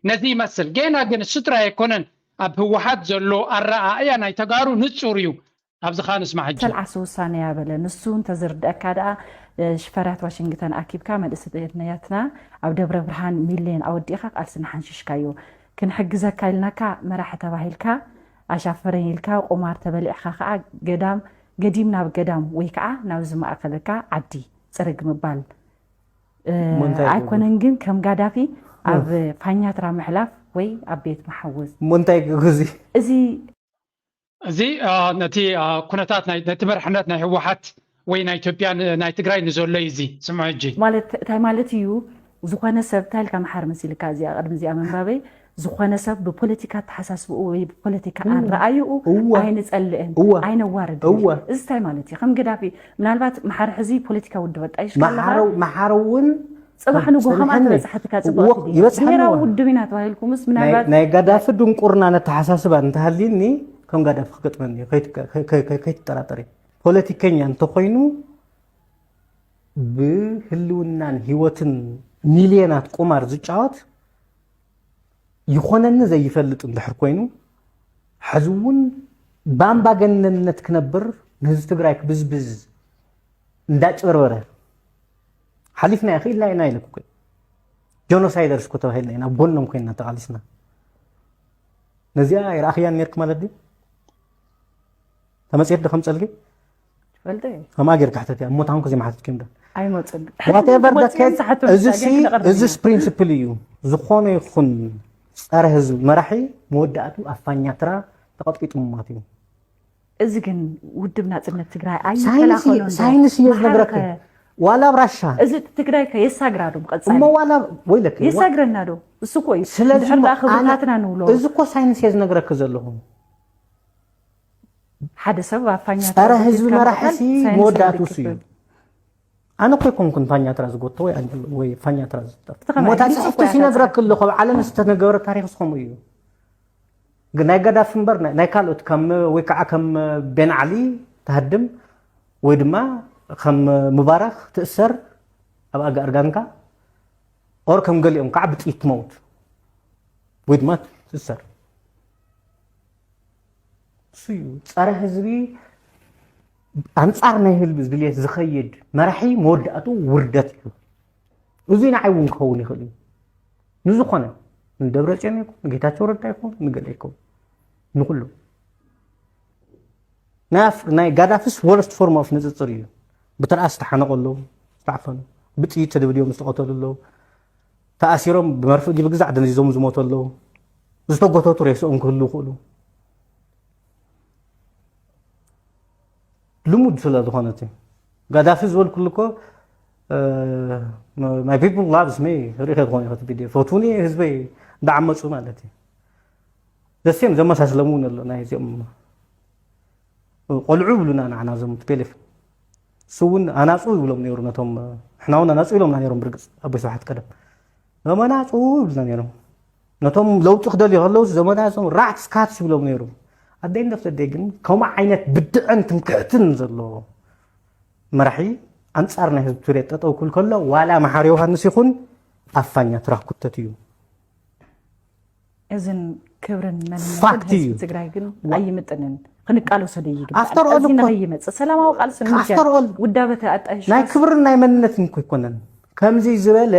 ነዚ ይመስል። ጌና ግን እሱ ጥራይ ኣይኮነን ኣብ ህወሓት ዘሎ ኣረኣእያ ናይ ተጋሩ ንጹር እዩ። ኣብዚ ኸኣ ንስማዕ ሕጂ። ተልዓሲ ውሳነ እያ በለ። ንሱ እንተዝርድኣካ ደኣ ሽፈርያት ዋሽንግተን ኣኪብካ መንእሰያትና ኣብ ደብረ ብርሃን ሚልዮን ኣወዲእኻ ቃልሲ ንሓንሽሽካዮ። ክንሕግዘካ ኢልናካ መራሒ ተባሂልካ ኣሻፈረኝ ኢልካ ቁማር ተበሊዕኻ ከኣ ገዳም ገዲም ናብ ገዳም ወይ ከኣ ናብዚ ማእኸለካ ዓዲ ፅርግ ምባል ኣይኮነን ግን ከም ጋዳፊ ኣብ ፋኛትራ ምሕላፍ ወይ ኣብ ቤት መሓወዝ እሞ እንታይ ክግዙ እዚ እዚ ነቲ ኩነታት ነቲ መርሕነት ናይ ህወሓት ወይ ናይ ኢትዮጵያ ናይ ትግራይ ንዘሎ እዩ እዚ ስምዑ ሕጂ ማለት እንታይ ማለት እዩ ዝኾነ ሰብ እንታይ ኢልካ መሓር መሲልካ እዚኣ ቅድሚ እዚኣ ምንባበይ ዝኾነ ሰብ ብፖለቲካ ኣተሓሳስብኡ ወይ ብፖለቲካ ኣረኣይኡ ኣይንፀልእን ኣይነዋርድን እዚ እንታይ ማለት እዩ ከም ገዳፊ ምናልባት መሓር ሕዚ ፖለቲካ ውድብ ኣጣይሽካ ኣለካ መሓር እውን ፅባሕ ንጎ ከምኣ ተበፃሐትካ ፅቡቅ ይበፅሐኒ ብሄራዊ ውድብ ኢና ተባሂልኩምስ ምናልባት ናይ ጋዳፊ ድንቁርና ነተሓሳስባ እንተሃልዩኒ ከም ጋዳፊ ክገጥመኒ ከይትጠራጠሪ ፖለቲከኛ እንተኮይኑ ብህልውናን ህይወትን ሚልዮናት ቁማር ዝጫወት ይኾነኒ ዘይፈልጥ እንድሕር ኮይኑ ሕዚ እውን ብኣምባገነንነት ክነብር ንህዝቢ ትግራይ ክብዝብዝ እንዳጭበርበረ ሓሊፍና ይኽእልና ኢና ኢለኩ ጀኖሳይደርስ እኮ ተባሂልና ኢና ኣብ ጎኖም ኮይና ተቓሊስና ነዚኣ ይረኣኽያን ነርክ ማለት ድዩ ተመፅየት ዶ ከምፀልኪ ከምኣ ጌርካ ሕተት እያ እሞ ታንኩ ዘይመሓተት ኪም ዶ ኣይመፅን whatever the case እዚ እዚ principle እዩ ዝኾነ ይኹን ፀረ ህዝቢ መራሒ መወዳእቱ ኣፋኛትራ ተቐጥቂጡ ምማት እዩ እዚ ግን ውድብ ናፅነት ትግራይ ኣይከላኸሎን ሳይንስ እየ ዝነግረክ ዋላ ኣብ ራሻ እዚ ትግራይ ከ የሳግራ ዶ ብቐፃሊ እሞ ዋላ ወይለክ የሳግረና ዶ እሱ እኮ እዩ ስለዚ ድሕር ደኣ ክብርታትና ንብሎ እዚ እኮ ሳይንስ እየ ዝነግረክ ዘለኹ ሓደ ሰብ ኣብ ፋኛ ጸረ ህዝቢ መራሒ ሲ መወዳእቱ ሱ እዩ ኣነ እኮ ይኮንኩን ፋኛ ትራ ዝጎቶ ወይ ወይ ፋኛ ትራ ዝጠፍ ሞታ ጽሕፍቲ ሲነግረክ ኣሎ ካብ ዓለም ዝተነገበረ ታሪክ ዝኸምኡ እዩ ግን ናይ ገዳፍ እምበር ናይ ካልኦት ከም ወይ ከዓ ከም ቤን ዓሊ ተሃድም ወይ ድማ ከም ሙባረክ ትእሰር ኣብ ኣጋ እርጋንካ ኦር ከም ገሊኦም ከዓ ብጥይት ትመውት ወይ ድማ ትእሰር እሱ እዩ ጸረ ህዝቢ ኣንጻር ናይ ህዝቢ ድልየት ዝኸይድ መራሒ መወዳእቱ ውርደት እዩ። እዚ ንዓይ እውን ክኸውን ይኽእል እዩ። ንዝኾነ ንደብረፅዮን ይኹን ንጌታቸው ረዳ ይኹን ንገለ ይኸውን ንኩሉ ናይ ጋዳፊስ ወርስት ፎርም ኦፍ ንፅፅር እዩ። ብትርኣስ ዝተሓነቑ ኣለዉ፣ ዝተዓፈኑ፣ ብጥይት ተደብዲቦም ዝተቐተሉ ኣለዉ። ተኣሲሮም ብመርፍእ ዲብ ግዛዕ ደንዚዞም ዝሞቱ ኣለዉ ዝተጎተቱ ሬስኦም ክህሉ ይኽእሉ ልሙድ ስለ ዝኾነ እቲ ጋዳፊ ዝበልኩሉ እኮ my people loves me ርኢኸ ዝኾነ ይኸት ቪድዮ ፈትውኒ ህዝበይ እንዳዓመፁ ማለት እዩ ደሴም ዘመሳስሎም እውን ኣሎ ናይ እዚኦም ቆልዑ ይብሉና ንዓና እዞም ቲ ፒ ኤል ኤፍ እሱ እውን ኣናፁ ይብሎም ነይሩ ነቶም ንሕና እውን ኣናፁ ኢሎምና ነይሮም ብርግፅ ኣቦይ ስብሓት ቀደም እዞም ኣናፁ ይብሉና ነይሮም ነቶም ለውጢ ክደልዩ ከለውስ እዞም ኣናፁ ራዕትስ ካትስ ይብሎም ነይሩ ኣብ ደይ እንደፍተደ ግን ከምኡ ዓይነት ብድዐን ትምክሕትን ዘለዎ መራሒ ኣንፃር ናይ ህዝቢ ትግሬ ጠጠው ክብል ከሎ ዋላ መሓሪ ዮሃንስ ይኹን ኣፋኛ ትራክ ኩተት እዩ እዝን ክብርን መንነትን ህዝቢ ትግራይ ግን ኣይምጥንን። ክንቃለሶ ደይግባእ። ኣዚ ንኸይመፅእ ሰላማዊ ቃልሲ ንምክያድ ውዳበ ተኣጣይሹ ናይ ክብርን ናይ መንነትን እኮ ኣይኮነን። ከምዚ ዝበለ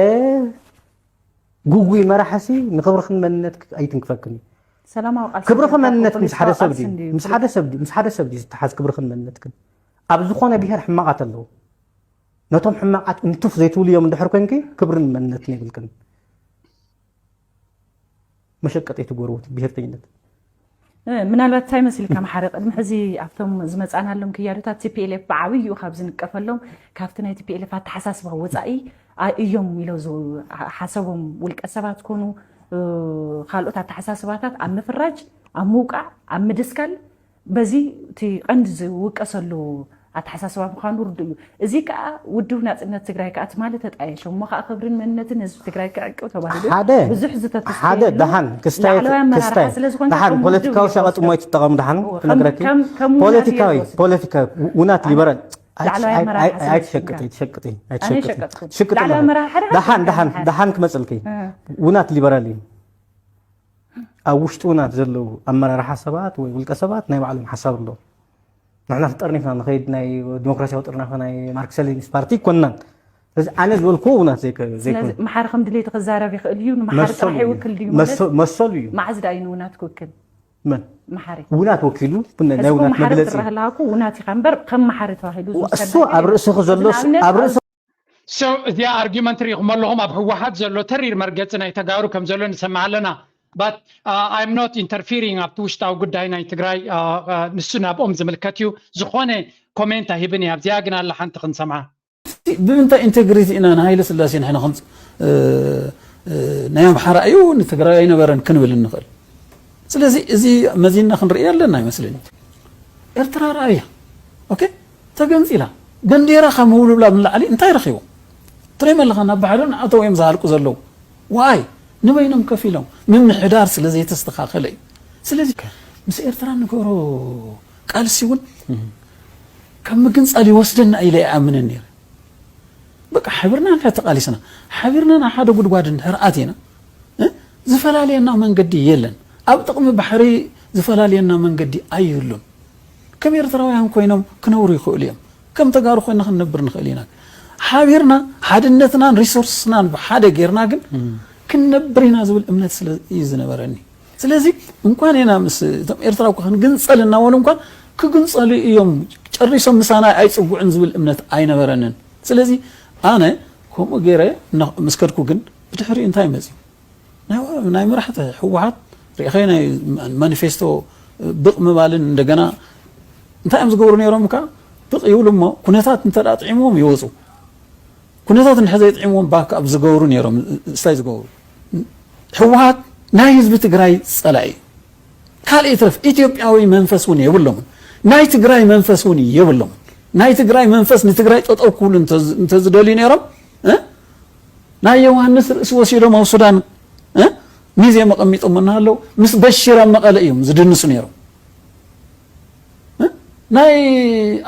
ጉጉይ መራሕሲ ንክብርኽን መንነትክ ኣይትንክፈክን እዩ። ሰላማዊ ቃልሲ ክብርኺ መንነትክ ምስ ሓደ ሰብ ድዩ ምስ ሓደ ሰብ ድዩ ምስ ሓደ ሰብ ድዩ ዝተሓዝ ክብርኽን መንነትክን? ኣብ ዝኾነ ብሄር ሕማቓት ኣለዉ። ነቶም ሕማቓት እንትፍ ዘይትብልዮም እንድሕር ኮንኪ ክብርን መንነትን የብልክን። መሸቀጢ ትጎርቦት ብሄርተኝነት ምናልባት እንታይ መሲልካ መሓሪ ቅድሚ ሕዚ ኣብቶም ዝመፃናሎም ክያዶታት ቲ ፒ ኤል ኤፍ ብዓብይኡ ካብ ዝንቀፈሎም ካብቲ ናይ ቲ ፒ ኤል ኤፍ ኣተሓሳስባ ወፃኢ እዮም ኢሎ ሓሰቦም ውልቀ ሰባት ኮኑ ካልኦት ኣተሓሳስባታት ኣብ ምፍራጅ ኣብ ምውቃዕ፣ ኣብ ምድስካል፣ በዚ እቲ ቀንዲ ዝውቀሰሉ ኣተሓሳስባ ምዃኑ ርዱእ እዩ። እዚ ከዓ ውድብ ናጽነት ትግራይ ከዓ ትማሊ ተጣየሸ እሞ ከዓ ክብርን መንነትን ህዝቢ ትግራይ ክዕቅብ ተባሂሉ ሓደ ብዙሕ ዝተተስፈየሉ ሓደ ደሓን ክስታይ ላዕለዋይ ኣመራርሓ ክስታይ ስለ ዝኾንካ ደሓን ከም ፖለቲካዊ ውድብ ሸቐጥ እሞ ይወስዶ። ኣይትጠቐሙ ደሓን እዎ፣ ከም- ክነግረኪ ከም- ከም ውናት ፖለቲካዊ ይወስዶ። ፖለቲካዊ ውናት ኣነ ሊበራል ላዕለዋይ ኣይ- ኣመራርሓ ኣይ- ስለ ኣይትሸቅጥ ዝኾንካ። ኣይትሸቅጥ ኣነ ኣይትሸቅጥ ኣይሸቀጥኩን። ሽቅጥ ላዕለዋይ ኣለኹ። ኣመራርሓ ሓደ ደሓን ሓደ ደሓን ሓደ። ደሓን ክመፅልኪ እ። ውናት ሊበራል እዩ ኣብ ውሽጢ ውናት ዘለዉ ኣመራርሓ ሰባት ወይ ውልቀ ሰባት ናይ ባዕሎም ሓሳብ ኣለዎም ንሕና ተጠርኒፍና ንኸይድ ናይ ዲሞክራሲያዊ ጥርናፈ ናይ ማርክስ ሌኒንስ ፓርቲ ይኮንናን ስለዚ ኣነ ዝበልክዎ ውናት ዘይኮ- ስለዚ ዘይኮነ መሓሪ ከም ድሌቱ ክዛረብ ይኽእል እዩ ንመሓሪ መሰሉ ጥራሕ እዩ። ይውክል ድዩ ማለት መሰ- መሰሉ እዩ መዓዝ ዳ እዩ ንውናት ክውክል መን መሓሪ ውናት ወኪሉ ብነ- ናይ እስኩ ውናት መሓሪ መግለፂ ትረህ ለሃኩ ውናት ኢኻ እምበር ከም መሓሪ ተባሂሉ ዝውሰድ እሱ ነገር ኣብ የለን። ርእስኺ ዘሎ እዚ ንኣብነት ኣብ ርእሲ So እዚኣ ኣርጊመንት ርኢኹም ኣለኹም ኣብ ህወሓት ዘሎ ተሪር መርገፂ ናይ ተጋሩ ከም ዘሎ ንሰምዕ ኣለና but uh, I'm not interfering ኣብቲ ውሽጣዊ ጉዳይ ናይ ትግራይ uh, uh, ንሱ ናብኦም ዝምልከት እዩ ዝኾነ ኮሜንት ኣይህብን እየ ኣብዚኣ ግን ኣላ ሓንቲ ክንሰምዓ ብምንታይ ኢንቴግሪቲ ኢና ንሃይለ ስላሴ ንሕና ከም ናይ ኣምሓራ እዩ ንትግራይ ኣይነበረን ክንብል እንኽእል ስለዚ እዚ መዚና ክንርኢ ኣለና ይመስለኒ ኤርትራ ረኣያ ኦኬ ተገንፂላ በንዴራ ካብ ምውልብላ ንላዕሊ እንታይ ረኺቦም ትሪኦም ኣለኻ ናብ ባሕሪ ንኣተው እዮም ዝሃልቁ ዘለዉ ዋይ ንበይኖም ከፊሎም ምምሕዳር ስለ ዘይተስተኻኸለ እዩ ስለዚ ምስ ኤርትራ ንገብሮ ቃልሲ እውን ካብ ምግንፃል ይወስደና ኢለ ይኣምንን ነይረ በቃ ሓቢርና እንድሕር ተቃሊስና ሓቢርና ናብ ሓደ ጉድጓድ እንድሕር ኣቲና እ? ዝፈላልየና መንገዲ የለን ኣብ ጥቕሚ ባሕሪ ዝፈላልየና መንገዲ ኣይህሉን ከም ኤርትራውያን ኮይኖም ክነብሩ ይኽእሉ እዮም ከም ተጋሩ ኮይና ክንነብር ንኽእል ኢና ሓቢርና ሓድነትናን ሪሶርስናን ብሓደ ጌርና ግን ክንነብር ኢና ዝብል እምነት ስለ እዩ ዝነበረኒ ስለዚ እንኳን ኢና ምስ እቶም ኤርትራ እኳ ክንግንፀል እናበሉ እንኳን ክግንፀሉ እዮም ጨሪሶም ምሳና ኣይፅውዕን ዝብል እምነት ኣይነበረንን ስለዚ ኣነ ከምኡ ገይረ ምስ ከድኩ ግን ብድሕሪኡ እንታይ መፅዩ ናይ መራሕቲ ህወሓት ርኢኸ ናይ ማኒፌስቶ ብቕ ምባልን እንደገና እንታይ እዮም ዝገብሩ ነይሮም ከዓ ብቕ ይብሉ እሞ ኩነታት እንተ ጥዒምዎም ይወፁ ኩነታት እንድሕር ዘይጥዒምዎም ባክ ኣብ ዝገብሩ ነይሮም ስታይ ዝገብሩ ህወሓት ናይ ህዝቢ ትግራይ ፀላኢ ካልእ ይትረፍ ኢትዮጵያዊ መንፈስ እውን የብሎምን ናይ ትግራይ መንፈስ እውን የብሎምን ናይ ትግራይ መንፈስ ንትግራይ ጠጠው ክብሉ እንተዝደልዩ ነይሮም ናይ ዮሃንስ ርእሲ ወሲዶም ኣብ ሱዳን ሚዝየም ኣቐሚጦም እናሃለው ምስ በሺር ኣብ መቐለ እዮም ዝድንሱ ነይሮም ናይ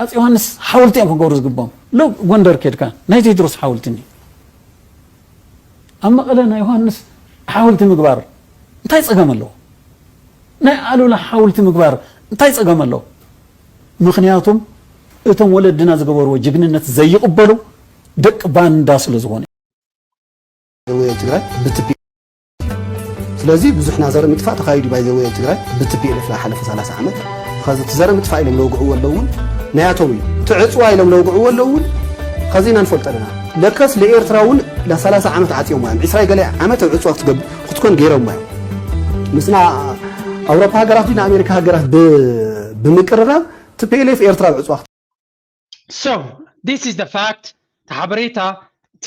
ኣፅ ዮሃንስ ሓውልቲ እዮም ክገብሩ ዝግባኦም ሎ ጎንደር ኬድካ ናይ ቴድሮስ ሓውልቲ እኒ ኣብ መቐለ ናይ ዮሃንስ ሓውልቲ ምግባር እንታይ ፀገም ኣለዎ ናይ ኣሉላ ሓውልቲ ምግባር እንታይ ፀገም ኣለዎ ምኽንያቱም እቶም ወለድና ዝገበርዎ ጅግንነት ዘይቕበሉ ደቂ ባንዳ ስለ ዝኾነ ዘወየ ትግራይ ብትፒ ስለዚ ብዙሕ ናዘር ምጥፋእ ተኻይዱ ባይ ዘወየ ትግራይ ብትፒ ኤልፍ ናይ ሓለፈ ሰላሳ ዓመት ኸዚ እቲ ዘረ ምጥፋእ ኢሎም ለውግዕዎ ኣለውን ናያቶም እዩ ትዕፅዋ ኢሎም ለውግዕዎ ኣለውን ኸዚ ኢና ንፈልጦ ኣለና ለከስ ለኤርትራ እውን ለ30 ዓመት ዓፅዮም እዮም ዕስራይ ገለ ዓመት ኣብ ዕፅዋ ክትገብ ክትኮን ገይሮም እዮም ምስና ኣውሮፓ ሃገራት ንኣሜሪካ ሃገራት ብምቅርራብ ትፒኤልኤፍ ኤርትራ ኣብ ዕፅዋ So this is the fact እቲ ሓበሬታ እቲ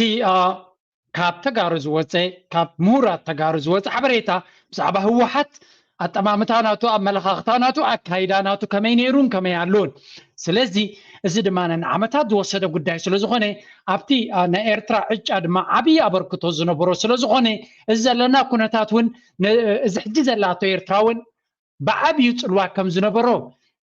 ካብ ተጋሩ ዝወፀ ካብ ምሁራት ተጋሩ ዝወፀ ሓበሬታ ብዛዕባ ህወሓት ኣጠማምታ ናቱ ኣመለኻኽታ ናቱ ኣካይዳ ናቱ ከመይ ነይሩን ከመይ ኣሉን ስለዚ እዚ ድማ ንዓመታት ዝወሰደ ጉዳይ ስለዝኾነ ኣብቲ ናይ ኤርትራ ዕጫ ድማ ዓብዪ ኣበርክቶ ዝነበሮ ስለዝኾነ እዚ ዘለና ኩነታት እውን እዚ ሕጂ ዘላቶ ኤርትራ እውን ብዓብዩ ፅልዋ ከም ዝነበሮ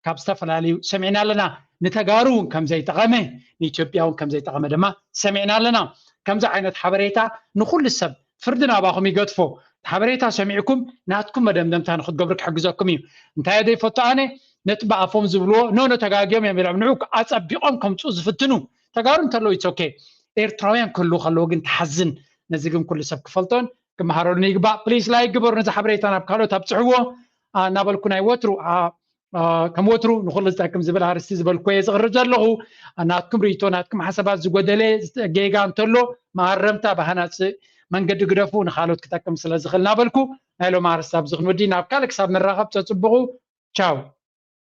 ካብ ዝተፈላለዩ ሰሚዕና ኣለና። ንተጋሩ እውን ከም ዘይጠቐመ ንኢትዮጵያ እውን ከም ዘይጠቐመ ድማ ሰሚዕና ኣለና። ከምዚ ዓይነት ሓበሬታ ንኹሉ ሰብ ፍርዲ ናባኹም ይገድፎ። እቲ ሓበሬታ ሰሚዕኩም ናትኩም መደምደምታ ንክትገብሩ ክሕግዘኩም እዩ። እንታይ እየ ዘይፈቱ ኣነ ነቲ ብኣፎም ዝብልዎ ኖ ኖ ተጋግዮም እዮም ኢሎም ንዑ ኣፀቢቖም ከምፅኡ ዝፍትኑ ተጋሩ እንተለዉ it's okay። ኤርትራውያን ክህልዉ ከለዉ ግን ትሓዝን። ነዚ ግን ኩሉ ሰብ ክፈልጦን ክመሃረሉን ይግባእ። ፕሊስ ላይክ ግበሩ ነዚ ሓበሬታ ናብ ካልኦት ኣብፅሕዎ። እናበልኩ ናይ ወትሩ ከም ወትሩ ንኩሉ ዝጠቅም ዝብል ኣርስቲ ዝበልኩ እየ ዝቕርብ ዘለኹ። ናትኩም ርእይቶ ናትኩም ሓሳባት ዝጎደለ ጌጋ እንተሎ መኣረምታ ብሃናፂ መንገዲ ግደፉ ንካልኦት ክጠቅም ስለ ዝኽእል እናበልኩ ናይ ሎም ኣርስቲ ኣብዚ ክንወዲ ናብ ካልእ ክሳብ ንራኸብ ፀፅብቑ ቻው።